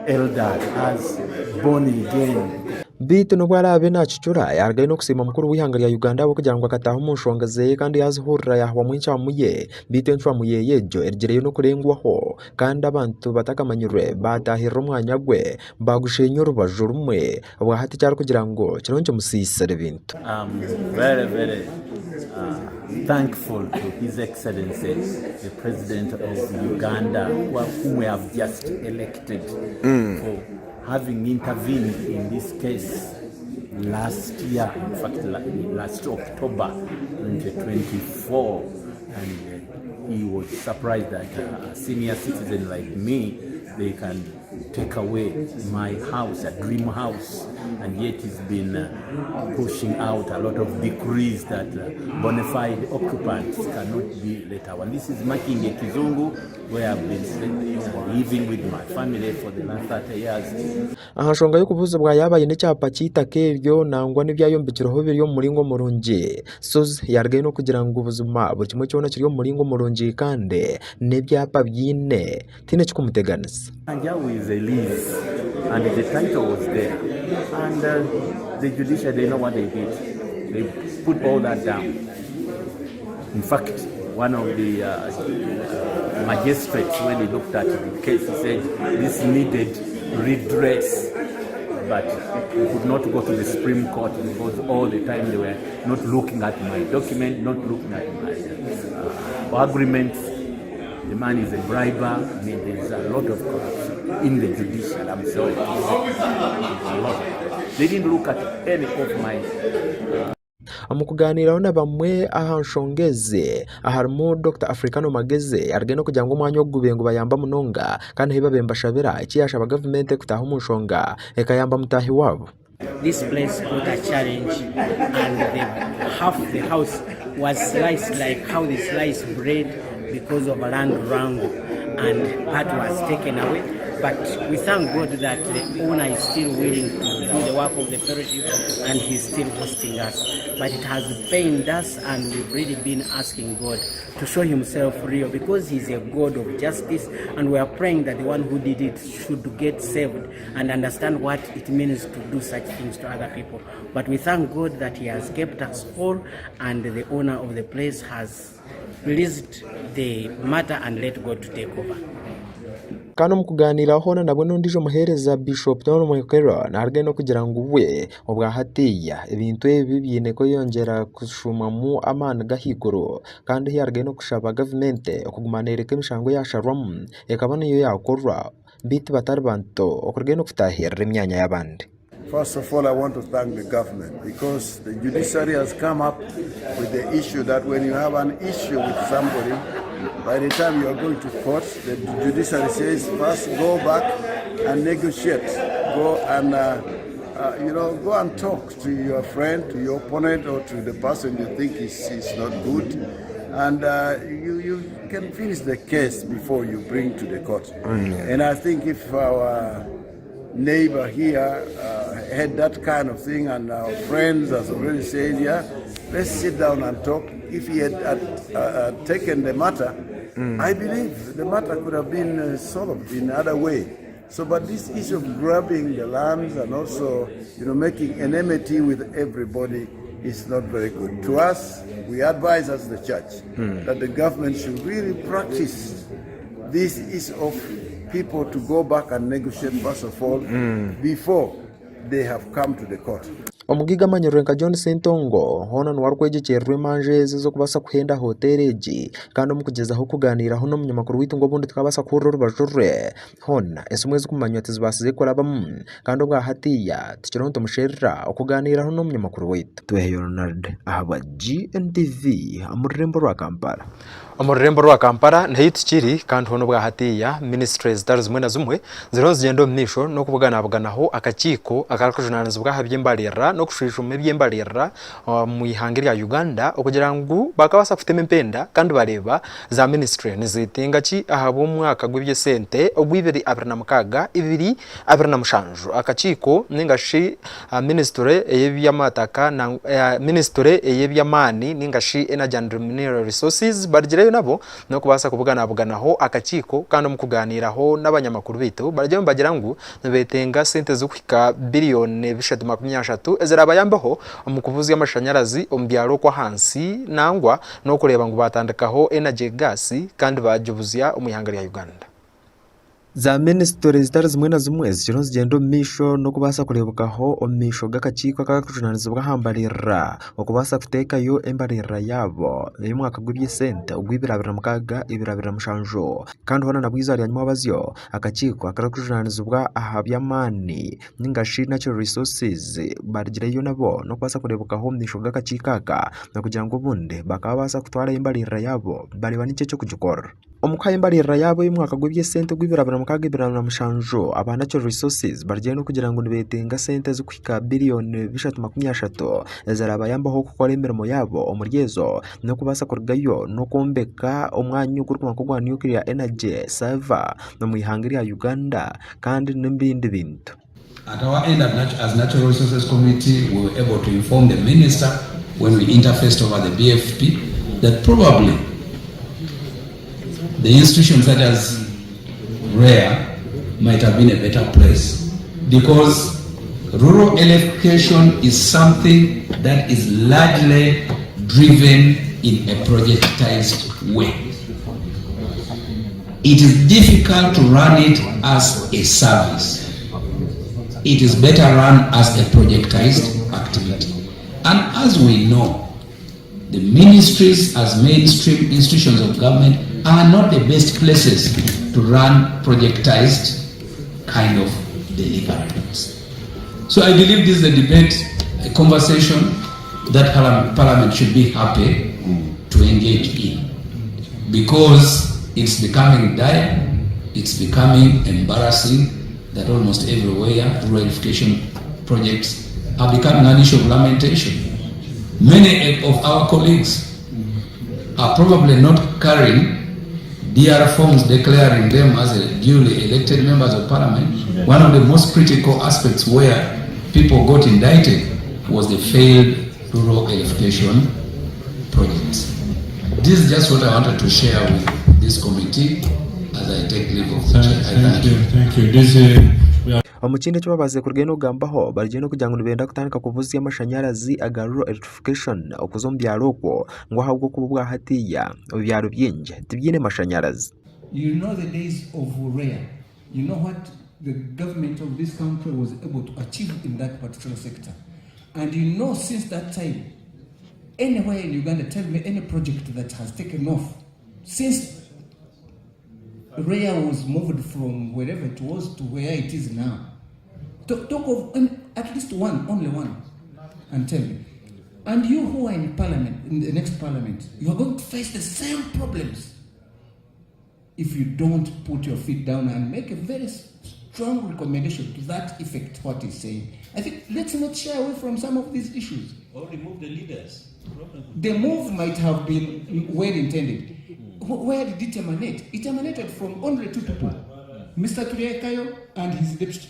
elders, as born again. Beitu n'obu araabe naakicura, yaarugayo n'okusiima mukuru w'eihanga rya Uganda ahabw'okugira ngu akataaha omu nshonga ze kandi yaazihurira yaahwamu encwamu ye. Beitu encwamu ye egyo erugireyo n'okurengwaho kandi abantu batakamanyirwe baataahirira omwanya gwe baagushenya orubaju rumwe. Obwahati eki arikugira ngu kiriho nikimusiisira ebintu. I'm very very thankful to His Excellency the President of Uganda whom we have just elected for having intervened in this case last year, in fact last October 2024, and he was surprised that a senior citizen like me, they can take away my house, a dream house, and yet he's been pushing out a lot of decrees that bona fide occupants cannot be let out. And this is Makindye Kizungu, where I've been sleeping and living with my family for the last 30 years. Aha nshonga y'okubuuzibwa yaaba aine ekyapa ky'eitaka eryo nangwa n'ebyayombekireho biri omu muringo murungi, Ssozi yaarugayo n'okugira ngu buzima buri kimwe kyona kiri omu muringo murungi kandi n'ebyapa abyine tihaine ekirikumuteganisa. Kanja with a lease and the title was there and the judiciary they know what they did they put all that down in fact one of the magistrates when he looked at the case he said this needed redress but we could not go to the Supreme Court because all the time they were not looking at my document, not looking at my agreements. The man is a briber. I mean, there's a lot of corruption in the judicial. I'm sorry. A lot. They didn't look at any of my Omu kugaaniiraho na bamwe aha nshonga ezi aharimu Dokita Africano Magezi arugire n'okugira ngu omwanya ogu gubaire nigubayamba munonga kandi ahu babaire nibashabira eki yaashaba gavumenti kutaaha omu nshonga ekayamba mutaahi waabo. This place got a challenge and the half the house was sliced like how they slice bread because of a land wrangle and part was taken away. But we thank God that the owner is still willing to do the work of the fellowship and he's still hosting us. But it has pained us and we've really been asking God to show himself real because he's a God of justice and we are praying that the one who did it should get saved and understand what it means to do such things to other people. But we thank God that he has kept us all and the owner of the place has released the matter and let God to take over. Kandi omu kugaaniiraho hoona nabwo n'ondiijo muheereza Bishop Tom Mwekero naarugayo n'okugira ngu we obwa hatiiya ebintu ebi biine kweyongyera kushuumamu amaani g'ahaiguru kandi yaarugayo n'okushaba gavumenti okuguma neereka emishango eyaasharwamu ekaba niyo yaakorwa beitu batari bantu okurugayo n'okutaahirira emyanya y'abandi. First of all, I want to thank the government because the judiciary has come up with the issue that when you have an issue with somebody, by the time you are going to court, the judiciary says first go back and negotiate. Go and you know, go and talk to your friend, to your opponent, or to the person you think is not good, and you can finish the case before you bring to the court. And I think if our neighbor here had that kind of thing, and our friends has already said, yeah, let's sit down and talk. If he had taken the matter, I believe the matter could have been solved in other way. So, but this issue of grabbing the lands and also making enmity with everybody is not very good. To us, we advise as the church that the government should really practice this issue of people to go back and negotiate first of all before they have come to the court. Omugaiga amanyirwe nka John Ssentongo hoona niwe arikwegyekyererwa emanja ezi ez'okubaasa kuhenda hoteeri egi kandi omu kugyezaho kugaaniiraho n'omunyamakuru waitu ngu obundi tukabaasa kuhurira orubaju rwe hoona esimu ezirikumanywa tizibaasize kurabamu kandi obwa hatiiya tukiriho nitumusherura okugaaniiraho n'omunyamakuru waitu. Tweheyo Ronald ahabwa GNTV omu rurembo rwa Kampala. Omu rurembo rwa Kampala niho tukiri kandi hoona obwa hatiiya minisitule zitari zimwe na zimwe ziriho nizigyenda omu maisho n'okubuganabuganaho akakiiko akarikujunaanizibwa aha by'embaririra n'okushwijuma eby'embaririra omu ihanga erya Uganda okugira ngu bakabaasa kutema empenda kandi bareeba za minisitule nizetenga ki ahabw'omwaka gw'eby'esente ogw'ibiri 26 2027. Akakiiko ninga shi minisitule ey'ebyamataka minisitule ey'ebyamaani ninga shi Energy and Mineral Resources barugireyo nabo n'okubaasa kubuganabuganaho akakiiko kandi omu kugaaniiraho n'abanyamakuru baitu bariyo nibagira ngu nibetenga sente zirikuhika biriyoni 330 ezirabayambeho omu kubuzya amashanyarazi omu byaro okwo ahansi nangwa n'okureeba ngu baatandikaho energy gas kandi baagibuzya omu ihanga rya Uganda. Za minisitule zitari zimwe na zimwe zikiriho nizigyenda omu maisho n'okubaasa kureebekaho omu maisho g'akakiiko akarikujunaanizibwa aha mbaririra okubaasa kuteekayo embaririra yaabo ey'omwaka gw'eby'esente ogw'ibiri 26 2027 kandi hoona nabwo eizooba rya nyomwabazyo akakiiko akarikujunaanizibwa aha by'amaani ninga shi natural resources barugireyo nabo n'okubaasa kureebekaho omu maisho g'akakiiko aka kugira ngu obundi bakaabaasa kutwarayo embaririra yaabo bareeba niki eky'okugikora. Omu kuhayo embaririra yaabo ey'omwaka gw'eby'esente ogw'ibiri 26 2027, aba Natural Resources bariyo n'okugira ngu nibetenga sente ezirikuhika biriyoni 330 ezirabayambeho kukora emirimo yaabo omuri ezo n'okubaasa kurugayo n'okwombeka omwanya ogurikumanywa nk'ogwa Nuclear Energy Server omu ihanga erya Uganda kandi n'ebindi bintu. At our end as Natural Resources Committee, we were able to inform the minister when we interfaced over the BFP that probably the institution such as REA might have been a better place because rural electrification is something that is largely driven in a projectized way. It is difficult to run it as a service. It is better run as a projectized activity. And as we know, the ministries as mainstream institutions of government are not the best places to run projectized kind of deliverables. So I believe this is a debate, a conversation that Parliament should be happy to engage in because it's becoming dire, it's becoming embarrassing that almost everywhere rural electrification projects are becoming an issue of lamentation. Many of our colleagues are probably not carrying DR forms declaring them as a duly elected members of parliament. One of the most critical aspects where people got indicted was the failed rural electrification projects. This is just what I wanted to share with this committee as I take leave of the chair. I thank you. Thank you. This, we are Omu kindi eki babaasize kurugayo n'okugambaho bariyo n'okugira ngu nibenda kutandika kubuzya amashanyarazi aga rural electrification okuza omu byaro okwo ngu ahabw'okuba obwa hatiiya ebyaro bingi tibiine mashanyarazi. You know the days of REA. You know what the government of this country was able to achieve in that particular sector. And you know since that time, anywhere in Uganda, tell me any project that has taken off since REA was moved from wherever it was to where it is now. Talk, talk of at least one, only one, and tell me. And you who are in parliament, in the next parliament, you are going to face the same problems if you don't put your feet down and make a very strong recommendation to that effect, what he's saying. I think let's not shy away from some of these issues. Or remove the leaders. The move might have been well intended. Where did it emanate? It emanated from only two people, Mr. Turyekayo and his deputy,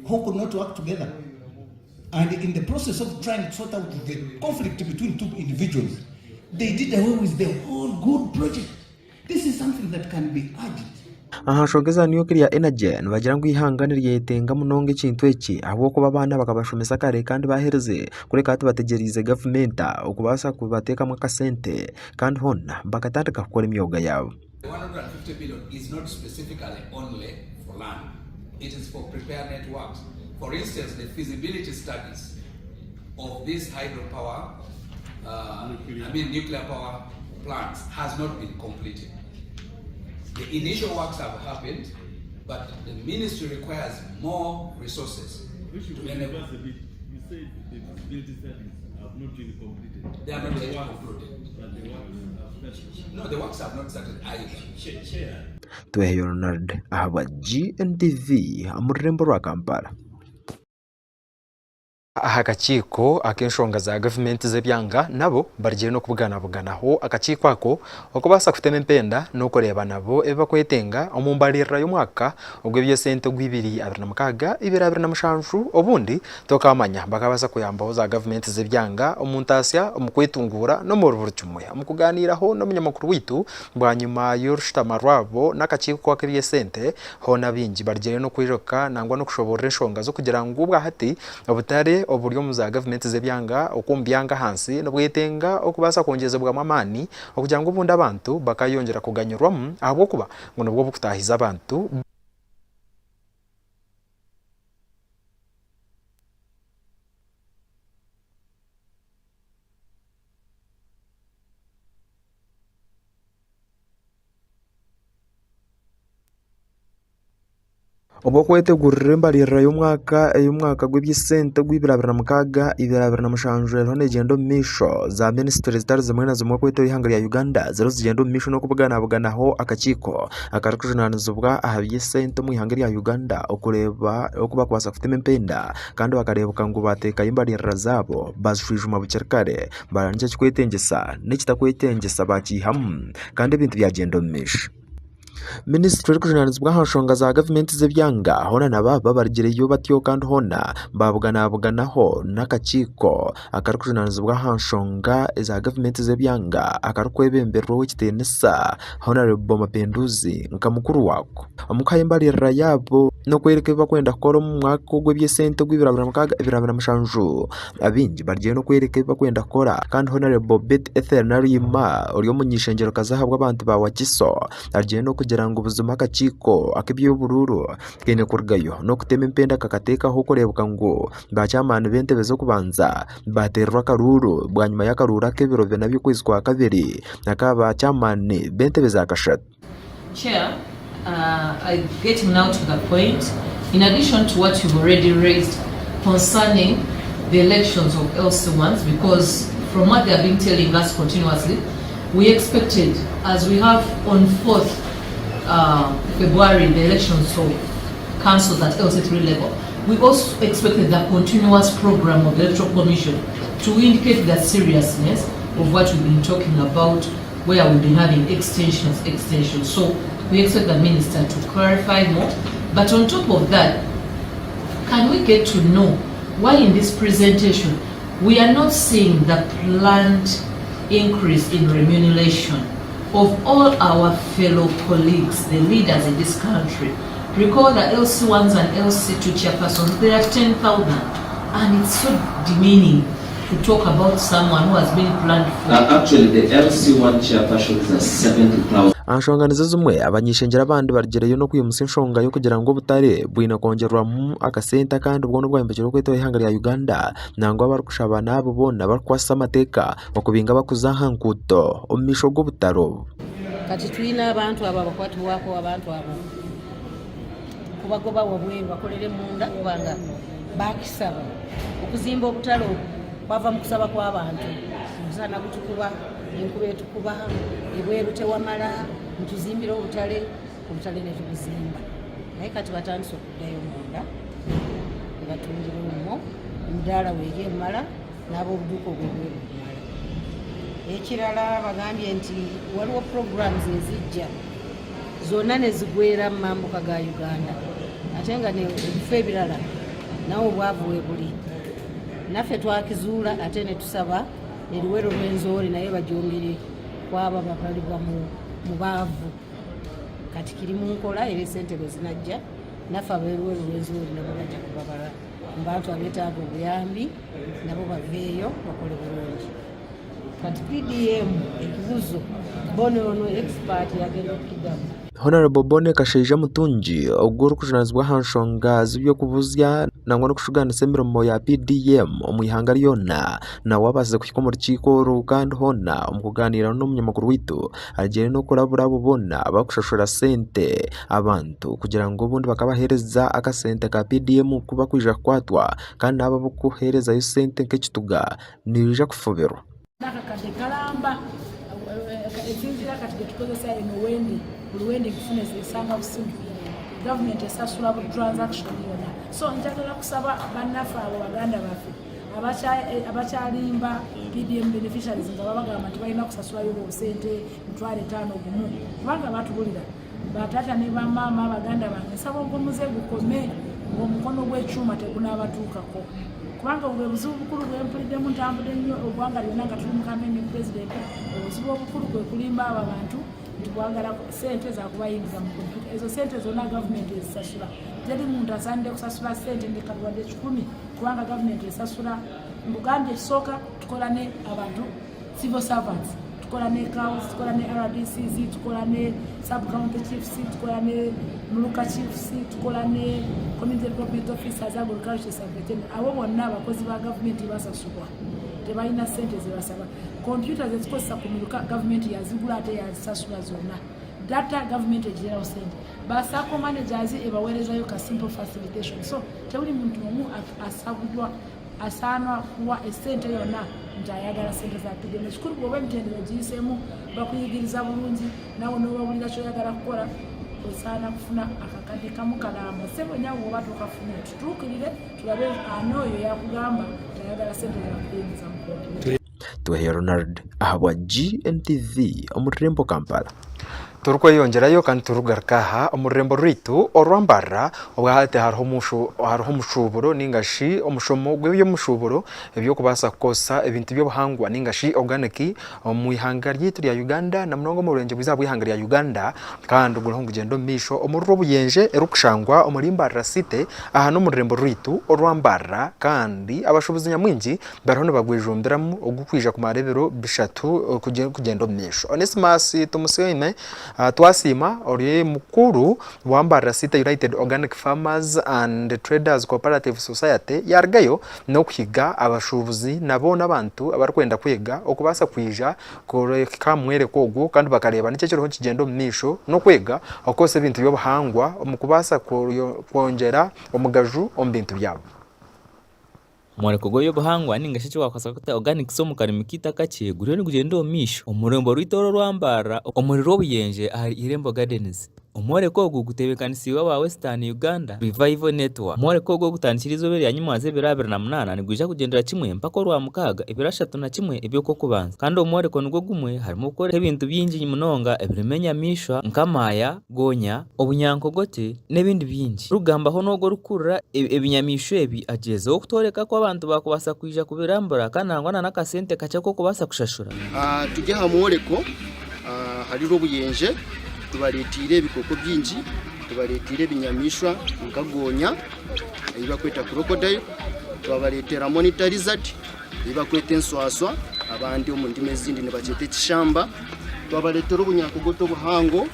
who could not work together. And in the process of trying to sort out the conflict between two individuals, they did away with the whole good project. This is something that can be urged. Aha nshonga eza Nuclear Energy nibagira ngu eihanga niryetenga munonga ekintu eki ahabw'okuba abaana bakabashomesa kare kandi baaherize kureka hati bategyereize gavumenti okubaasa kubateekamu akasente kandi hoona bakatandika kukora emyoga yaabo. The 150 billion is not specifically only for land. It is for prepare networks. For instance, the feasibility studies of this hydropower, I mean nuclear power plants has not been completed. The initial works have happened, but the ministry requires more resources. Which you to could enable reverse a bit. You said the feasibility studies have not been completed. They are not The yet works- concluded. But the works have started. No, the works have not started either. Chair. Tweheyo Ronald ahabwa GNTV omu rurembo rwa Kampala. Aha kakiiko ak'enshonga za gavumenti z'ebyanga nabo barugire n'okubuganabuganaho akakiiko ako okubaasa kutema empenda n'okureeba nabo ebi bakwetenga omu mbaririra y'omwaka ogw'eby'esente ogw'ibiri 26 2027 obundi tokaamanya bakabaasa kuyambaho za gavumenti z'ebyanga omu ntaasya omu kwetunguura n'omuri buri kimwe. Omu kugaaniiraho n'omunyamakuru waitu bwanyima y'orushutama rwabo n'akakiiko ak'eby'esente hoona baingi barugire n'okwijuka nangwa n'okushoboorora enshonga z'okugira ngu obwahati Obutare oburi omu za gavumenti z'ebyanga okw'omu byanga ahansi nibwetenga okubaasa kwongyezebwamu amaani okugira ngu obundi abantu bakayongyera kuganyirwamu ahabw'okuba ngu nibwo bukutaahiza abantu. Obw'okwetegurira embaririra y'omwaka ey'omwaka gw'eby'esente ogw'ibiri 26 2027 eriho neegyenda omu maisho, za minisitule zitari zimwe na zimwe okwetoroora eihanga rya Uganda ziriho nizigyenda omu maisho n'okubuganabuganaho akakiiko akarikujunaanizibwa aha by'esente omu ihanga rya Uganda okureeba oku barikubaasa kutema empenda kandi bakareebeka ngu baateekayo embaririra zaabo baazishwijuma bukiri kare bareeba niki ekirikwetengyesa n'ekitarikwetengyesa baakiihamu kandi ebintu byagyenda omu maisho. Minisitule erikujunaanizibwa aha nshonga za gavumenti z'ebyanga hoona nabo aba barugireyo batyo kandi hoona baabuganabuganaho n'akakiiko akarikujunaanizibwa aha nshonga eza gavumenti z'ebyanga akarikwebemberwa ow'ekitiinisa Hon. Mapenduzi nka mukuru waako. Omu kuhayo embaririra yaabo n'okworeka ebi barikwenda kukora omu mwaka ogw'eby'esente ogw'ebiro 26 2027, abaingi bariyo n'okworeka ebi barikwenda kukora kandi Hon. Betty Ethel Naluyima ori omuny'eishengyerokazi ahabw'abantu ba Wakiso ariyo n'okugira ngu buzima akakiiko ak'eby'oburuuru kaine kurugayo n'okutema empenda kakateekaho kureebeka ngu ba chairman b'entebe z'okubanza baateererwa akaruuru bwanyima y'akaruuru ak'ebiro bina by'okwezi kwa kabiri aka ba chairman b'entebe za kashatu. Chair, I getting now to the point, in addition to what you've already raised concerning the elections of LC1s because from what they have been telling us continuously, we expected as we have on 4th February the elections of councils at LC3 level, we also expected the continuous program of the Electoral Commission to indicate the seriousness of what we've been talking about where we've been having extensions, extensions. So we expect the minister to clarify more. But on top of that, can we get to know why in this presentation we are not seeing the planned increase in remuneration of all our fellow colleagues, the leaders in this country? Recall the LC1s and LC2 chairpersons, they are 10,000. And it's so demeaning to talk about someone who has been planned for. Actually, the LC1 chairpersons are 70,000. Aha nshonga nizo zimwe, abany'ishengyero abandi barugireyo n'okwimutsya enshonga y'okugira ngu obutare bwine kwongyerwamu akasente akandi bwona obwayombekyerwe okwetoroora eihanga rya Uganda nangwa abarikushaba n'abo boona abarikukwasisa amateeka okubinga abarikuza aha nguuto omu maisho g'obutare obu. Kati twine abantu abo abakwatibwako abantu abo kubagoba wabweru bakolere munda kubanga bakisaba okuzimba obutale obu kwava mu kusaba kw'abantu omusana gutukuba enkuba etukuba ebweru tewamala ntuzimbire obutale obutale netubuzimba naye kati batandise okuddayo munda nebatundira omwo emidaala weeri emala n'ab'obuduuka obw'ebweru bumala. Ekirala bagambye nti waliwo programs ezijja zonna nezigwera mu mambuka ga Uganda ate nga ebifo ebirala nawo obwavu webuli. Naffe twakizuula ate netusaba eruwero Rwenzori naye bagyongere kwabo ababalibwa mu baavu. Kati kiri mu nkola era esente bwe zinajja naffe ab'eruwero Rwenzori nabo bajja kubabala. Mu bantu abeetaaga obuyambi nabo baveeyo bakole bulungi. Kati PDM ekibuzo Bonny ono expert yagenda okukidamu. Honourable Bonny Kashaija Mutungi ogwo orikujunanizibwa aha nshonga z'eby'okubuzya nangwa n'okushugaanisa emirimo ya PDM omu ihanga ryona nawe abaasize kuhika omu rukiiko oru kandi hoona omu kugaaniira n'omunyamakuru waitu Agiire n'okurabura abo boona abarikushashura sente abantu kugira ngu obundi bakabaheereza akasente ka PDM ku barikwija kukwatwa kandi n'abo abarikuheerezayo sente nk'ekituga nibaija kufubirwa. N'akakadde kalamba esinziira kati getukozesa eno wendi buli wendi nkufuna esanga busimu gavumenti esasula buli transaction yona so njagala kusaba bannaffe abo baganda baffe abakyalimba PDM beneficiaries nga babagamba nti balina kusasulayo obusente 50,000 gumu kubanga batubulira bataata ne bamaama baganda bange nsaba ogwo muze gukome ng'omukono gw'ekyuma tegunaabatuukako kubanga bwe buzibu bukulu bwempuliddemu ntambudde nnyo eggwanga lyonna nga tuli mu kampeyini ne pulezidenti obuzibu obukulu kwe kulimba abo abantu nti bwagala sente zakubayingiza mu kompyuta ezo sente zonna gavumenti ezisasula teri muntu asaanidde kusasula sente ndekawadde kikumi kubanga gavumenti esasula mbugambye ekisooka tukola ne abantu civil servants tukola ne cows tukola ne rdcs tukola ne sub county chiefs tukola ne muluka chiefs tukola ne community development officers agriculture subvetene abo bonna abakozi ba gavumenti basasulwa tebalina sente zebasaba kompyuta zezikozesa ku miruka gavumenti yazigula ate yazisasula zonna data gavumenti egirerawo sente ba sacco managers ebaweerezayo ka simple facilitation so tewuli muntu omu asabudwa asaana kuwa esente yonna nti ayagala sente za pdm ekikulu bwoba emitendera ogiyiseemu bakuyigiriza bulungi nawe nobabulira kyoyagala kukola osaana kufuna akakadde kamu kalamba sebo nyawe woba tokafuna tutuukirire tulabe ani oyo yakugamba nti ayagala sente zakuyingiza mu kompyuta Tweheyo Ronald ahabwa GNTV omu rurembo Kampala. Turikweyongyerayo kandi turikugaruka aha omu rurembo rwaitu orwa Mbarara obwa hati hariho hariho omushuuburo ninga shi omushomo gw'eby'omushuuburo eby'okubaasa kukozesa ebintu by'obuhangwa ninga shi organic omu ihanga ryaitu rya Uganda na munonga omu burengyerwa izooba bw'eihanga rya Uganda kandi guriho nigugyenda omu maisho omuri Rwobuyenje erikushangwa omuri Mbarara City aha n'omu rurembo rwaitu orwa Mbarara kandi abashuubuzi nyamwingi Bariho nibagwejumbiramu ogurikwija kumara ebiro bishatu kugyenda omu maisho. Onesmus Tumusiime Twasiima ori mukuru wa Mbarara City United Organic Farmers and Traders Cooperative Society yarugayo n'okuhiga abashuubuzi na boona abantu abarikwenda kwega okubaasa kwija kuhika aha mworeko ogu kandi bakareeba niki ekiriho nikigyenda omu maisho n'okwega okukozesa ebintu by'obuhangwa omu kubaasa kwongyera omugaju omu bintu byabo. Omworeko gw'eby'obuhangwa ninga shi eki wakubaasa kweta organics omu karimi kaitu akakye guriyo nigugyenda omu maisho omu rurembo rwaitu oru orwa Mbarara omuri Rwobuyenje ahari Irembo Gardens. Omworeko ogu guteebekanisiibwe aba Western Uganda Revival Network. Omworeko ogu ogutandikire eizooba erya Nyimwaza ebiro 28 nigwija kugyendera kimwe mpaka Orwamukaaga ebiro 31 eby'Okw'okubanza. Kandi omworeko nigwo gumwe harimu okworeka ebintu bingi munonga ebirimu enyamaishwa nk'amaaya, gonya, obunyankogote n'ebindi bingi. Orikugambaho n'ogwo orikukurira ebinyamaishwa ebi agyezeho kutworeka ku abantu baakubaasa kwija kubirambura kandi nangwa na n'akasente kakye ak'okubaasa kushashura. Turi aha mworeko ahari Rwobuyenje tubareeteire ebikooko bingi, tubareeteire ebinyamaishwa nka gonya ei barikweta crocodile, twabareetera monitor lizard ei barikweta enswaswa abandi omu ndimi ezindi nibagyeta ekishamba. Twabareetera obunyankogota obuhango.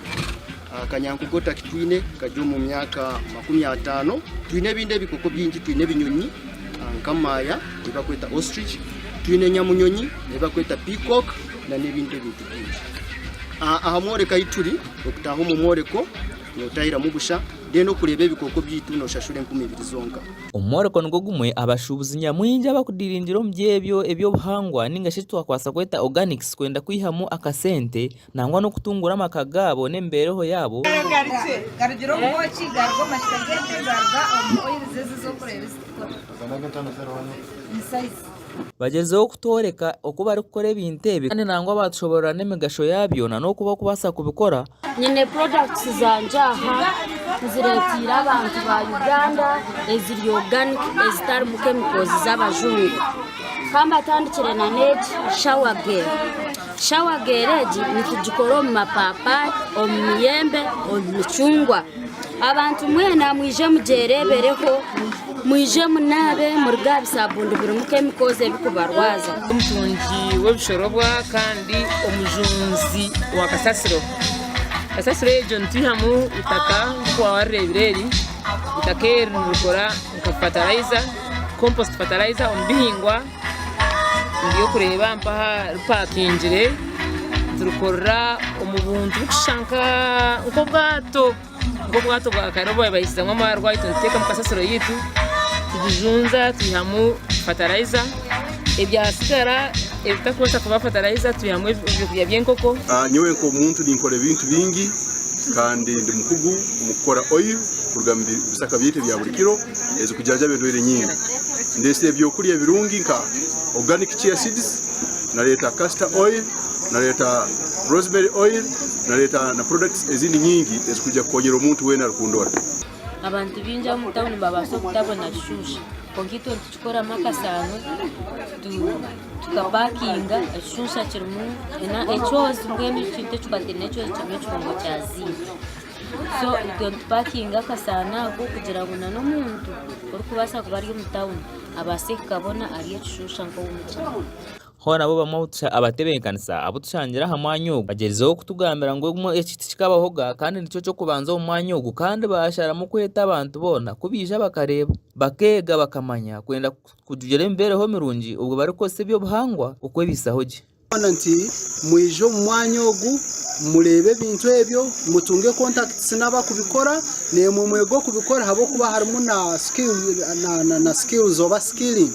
Akanyankogota kitwine kari omu myaka 50. Twine ebindi ebikooko bingi, twine ebinyonyi nka maaya ei barikweta ostrich, twine nyamunyonyi ei barikweta peacock n'ebindi ebintu bingi. Aha mworeko ahu turi, okutaaha omu mworeko nootahiramu busha, then okureeba ebikooko byaitu nooshashura 2000 zonka. Omu mworeko nigwo gumwe, abashuubuzi nyamwingi abakudiringira omu by'ebyo eby'obuhangwa ninga shi eki twakubaasa kweta organics kwenda kwihamu akasente nangwa n'okutunguura amaka gaabo n'emibeereho yaabo. Garugira omu bwoki, garuga omu mahita g'ente, garuga omu oils ezi ez'okureeba ezitukura. Ni size. Bagyezeho kutworeka oku barikukora ebintu ebi kandi nangwa baatushoboorora n'emigasho yaabyo n'oku barikubaasa kubikora. Nyine products zangye aha nziretiire abantu ba Uganda eziri organic ezitarimu chemicals z'abajungu. Kambatandikire na n'egi shower gel. Shower gel egi nitugikora omu mapapari, omu miyembe, omu micungwa. Abantu mwena mwije mugyerebereho, mwije munaabe muruge aha bisabuuni birimu chemicals ebirikubarwaza. Omutungi w'ebishorobwa kandi omujunzi wa kasasiro. Kasasiro egyo nitwihamu itaka nk'oku waaba warireebire eri, itaka eri nirikora nka fatarayiza, compost fertilizer omu bihingwa. Ndi okureeba mpaha ripakingire niturikorera omu buntu burikushusha nk'obwato nk'obwato bwa kare obu babahikizamu amaarwa itwe nituteekamu kasasiro yaitu tugijunza twihamu fatarayiza ebyasigara ebitakubaasa kuba fatarayiza twihamu ebyokurya by'enkoko. Nyowe nk'omuntu ninkora ebintu bingi kandi ndi mukugu omu kukora oil kuruga omu bisaka byaitu ebya buri kiro ezirikujanjaba endwaire nyingi. Ndeetsire ebyokurya ebirungi nka organic chia seeds, nareeta castor oil, nareeta rosemary oil, nareeta na products ezindi nyingi ezirikwija kukonyera omuntu weena arikundora. Abantu baingi omu tawuni nibabaasa obutabona kishusha kwonka itwe nitukikoramu akasaano tukapakinga ekishusha kirimu ekyozi mbwenu ekintu ekikwataine n'ekyozi kirimu ekirungo kya zinc. So itwe nitupakinga akasaano ako kugira ngu n'omuntu orikubaasa kuba ari omu tawuni abaase kukabona arye ekishusha nk'ow'omu kyaro. Hoona bo bamwe abatebeekanisa abu tushangire aha mwanya ogu bagyerizeho kutugambira ngu eki tikikabahoga kandi nikyo ky'okubanza omu mwanya ogu kandi baasharamu kweta abantu boona ku baija bakareeba, bakeega bakamanya kwenda kugira emibeereho mirungi obwo barikukozesa eby'obuhangwa okwebaisaho gye. Boona nti, Mwije omu mwanya ogu, mureebe ebintu ebyo, mutunge contacts n'abakubikora, naimwe mwege okubikora ahabw'okuba harimu na skill, na, na, na skills oba skilling.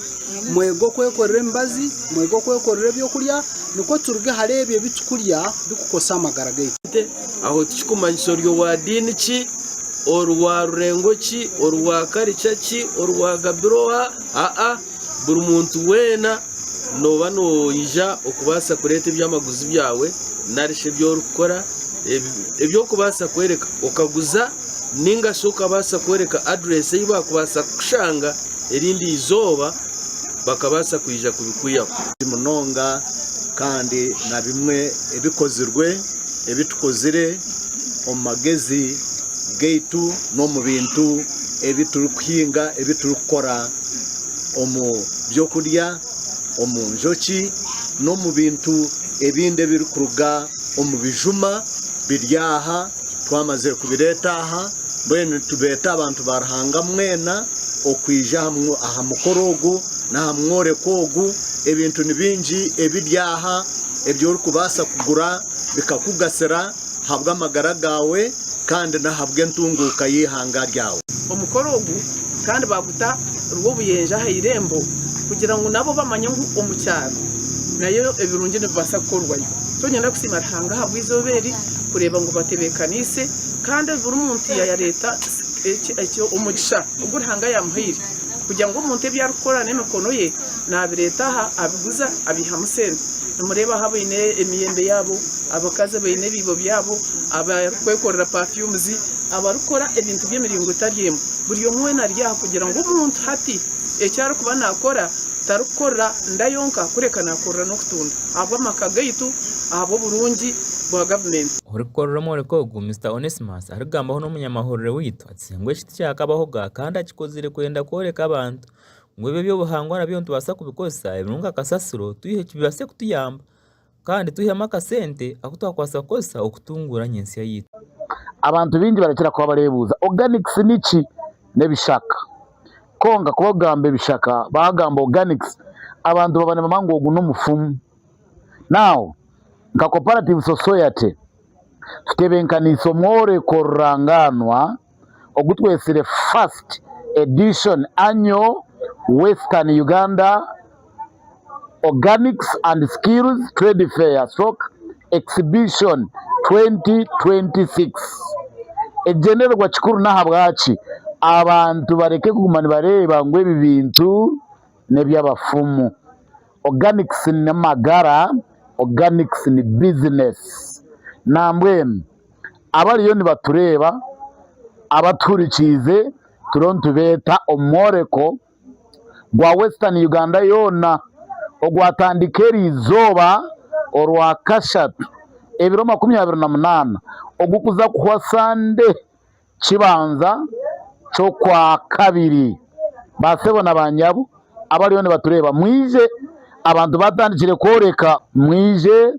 Mwege okwekorera emibazi, mwege okwekorera ebyokurya, nikwo turuge hare ebyo ebi tukurya bikukosa amagara gaitu. Aho tikikumanyisa ori owa diini ki, ori wa rurengo ki, ori wa karica ki, ori wa gabira oha, aa, buri muntu weena nooba noija okubaasa kureeta eby'amaguzi byawe nari shi ebi orikukora ebi orikubaasa kworeka okaguza nainga shi okabaasa kworeka adureesi ei baakubaasa kukushanga erindi izooba bakabaasa kwija kubikwihaho. Munonga kandi na bimwe ebikozirwe ebi tukozire omu magezi gaitu n'omu bintu ebi turikuhinga ebi turikukora omu by'okurya, omu njoki n'omu bintu ebindi ebirikuruga omu bijuma biri aha. Twamazire kubireeta aha, mbwenu nitubeeta abantu ba Ruhanga mwena okwija aha mukoro ogu n'aha mworeko ogu. Ebintu ni bingi ebiri aha ebi orikubaasa kugura bikakugasira ahabw'amagara gaawe kandi n'ahabw'entunguuka y'eihanga ryawe. Omukoro ogu kandi baaguta Rwobuyenje aha irembo kugira ngu nabo bamanye ngu omu kyaro nayo ebirungi nibibaasa kukorwayo. So niinyenda kusiima Ruhanga ahabw'eizooba eri kureeba ngu batebeekaniise kandi buri muntu yaareeta omugisha ogu Ruhanga yaamuhaire kugira ngu omuntu ebi arikukora n'emikono ye naabireeta aha abiguza abiihamu sente. Nimureeba aha abaine emiyembe yaabo, abakazi abaine ebiibo byabo, abarikwekorera perfumes, abarikukora ebintu by'emiringo etari emwe. Buri omwe weena ari aha kugira ngu omuntu hati eki arikuba naakora tarikukorera nda yonka kureka naakorera n'okutunda ahabw'amaka gaitu, ahabw'oburungi bwa gavumenti. Orikukorera omworeko ogu, Mister Onesmus arikugambaho n'omunyamahurire waitu ati ngu eki tikyakabahoga kandi akikozire kwenda kworeka abantu ngu ebi eby'obuhangwa nabyo nitubaasa kubikozesa ebirimu nka kasasiro twihe bibaase kutuyamba. Kandi twihemu akasente aku twakubaasa kukozesa okutunguura nyentsya yaitu. Abantu baingi barakira kuba barebuuza organics niki? N'ebishaka. Kwonka ku barikugamba ebishaka baagamba organics abantu baba nibamanya ngu ogu n'omufumu. Now nka cooperative society tutebenkaniise omworeko rurangaanwa ogu twetsire first edition annual Western Uganda Organics and Skills Trade Fair stroke Exhibition 2026. Ekigyendererwa kikuru n'ahabwaki abantu bareke kuguma nibareeba ngu ebi bintu n'eby'abafumu. Organics n'amagara, organics ni bizinesi. Nambwenu abariyo nibatureeba, abatuhurikiize turiyo nitubeeta omu mworeko gwa Western Uganda yoona ogwatandika eriizooba Orwakashatu ebiro 28 ogurikuza kuhwa Sande Kibanza ky'Okwakabiri. Baasebo na baanyabo abariyo nibatureeba mwije, abantu baatandikire kworeka mwije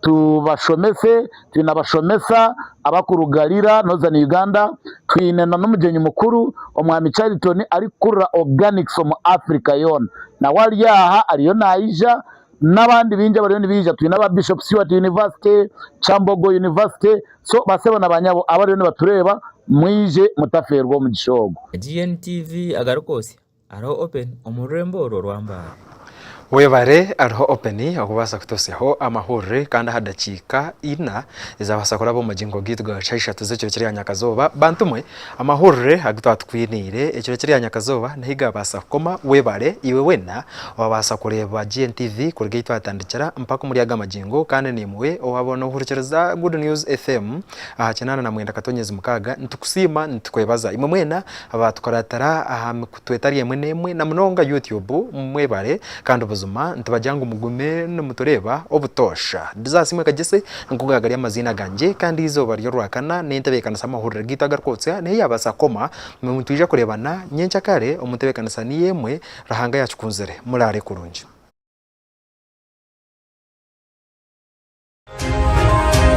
tubashomese, twine abashomesa abarikuruga Lira, Northern Uganda, twine na n'omugyenyi mukuru Omwami Charlton arikukurira Organics omu Africa yoona nawe ari aha ariyo naija n'abandi baingi abariyo nibaija twine aba Bishop Stuart University, Kyambogo University so basebo na banyabo abariyo nibatureeba mwije mutafeerwa omugisha ogu. GNTV agarikwotsya Hariho Open omu rurembo orwo orwa Mbale. Webare Hariho Open okubaasa kututsyaho amahurire kandi aha dakiika ina ezabaasa kuraba omu magingo gaitu ga shaaha ishatu z'ekiro kiri aha nyakazooba. Bantu mwe, amahurire agu twaba tukwiniire ekiro kiri aha nyakazooba niho gabaasa kukoma. Webare iwe weena owabaasa kureeba GNTV kuruga ei twatandikira mpaka omuri aga magingo kandi naimwe owaba nohurikiriza Good News FM aha 89.6 nitukusiima nitukwebaza. Imwe mwena Abaatukuratira aha mikutu etari emwe n'emwe na munonga YouTube mwebare kandi buzima nitubagira ngu mugume nimutureeba obutoosha. Dizasi Mwekagyese nigo gari amaziina gangye kandi eizooba ry'orwakana n'entebeekanisa y'amahurire gaitu agarikwotsya niho yaabaasa kukoma. Nitwija kureebana nyenkyakare omu ntebeekanisa niyo emwe Ruhanga yaakikunzire. Muraare kurungi.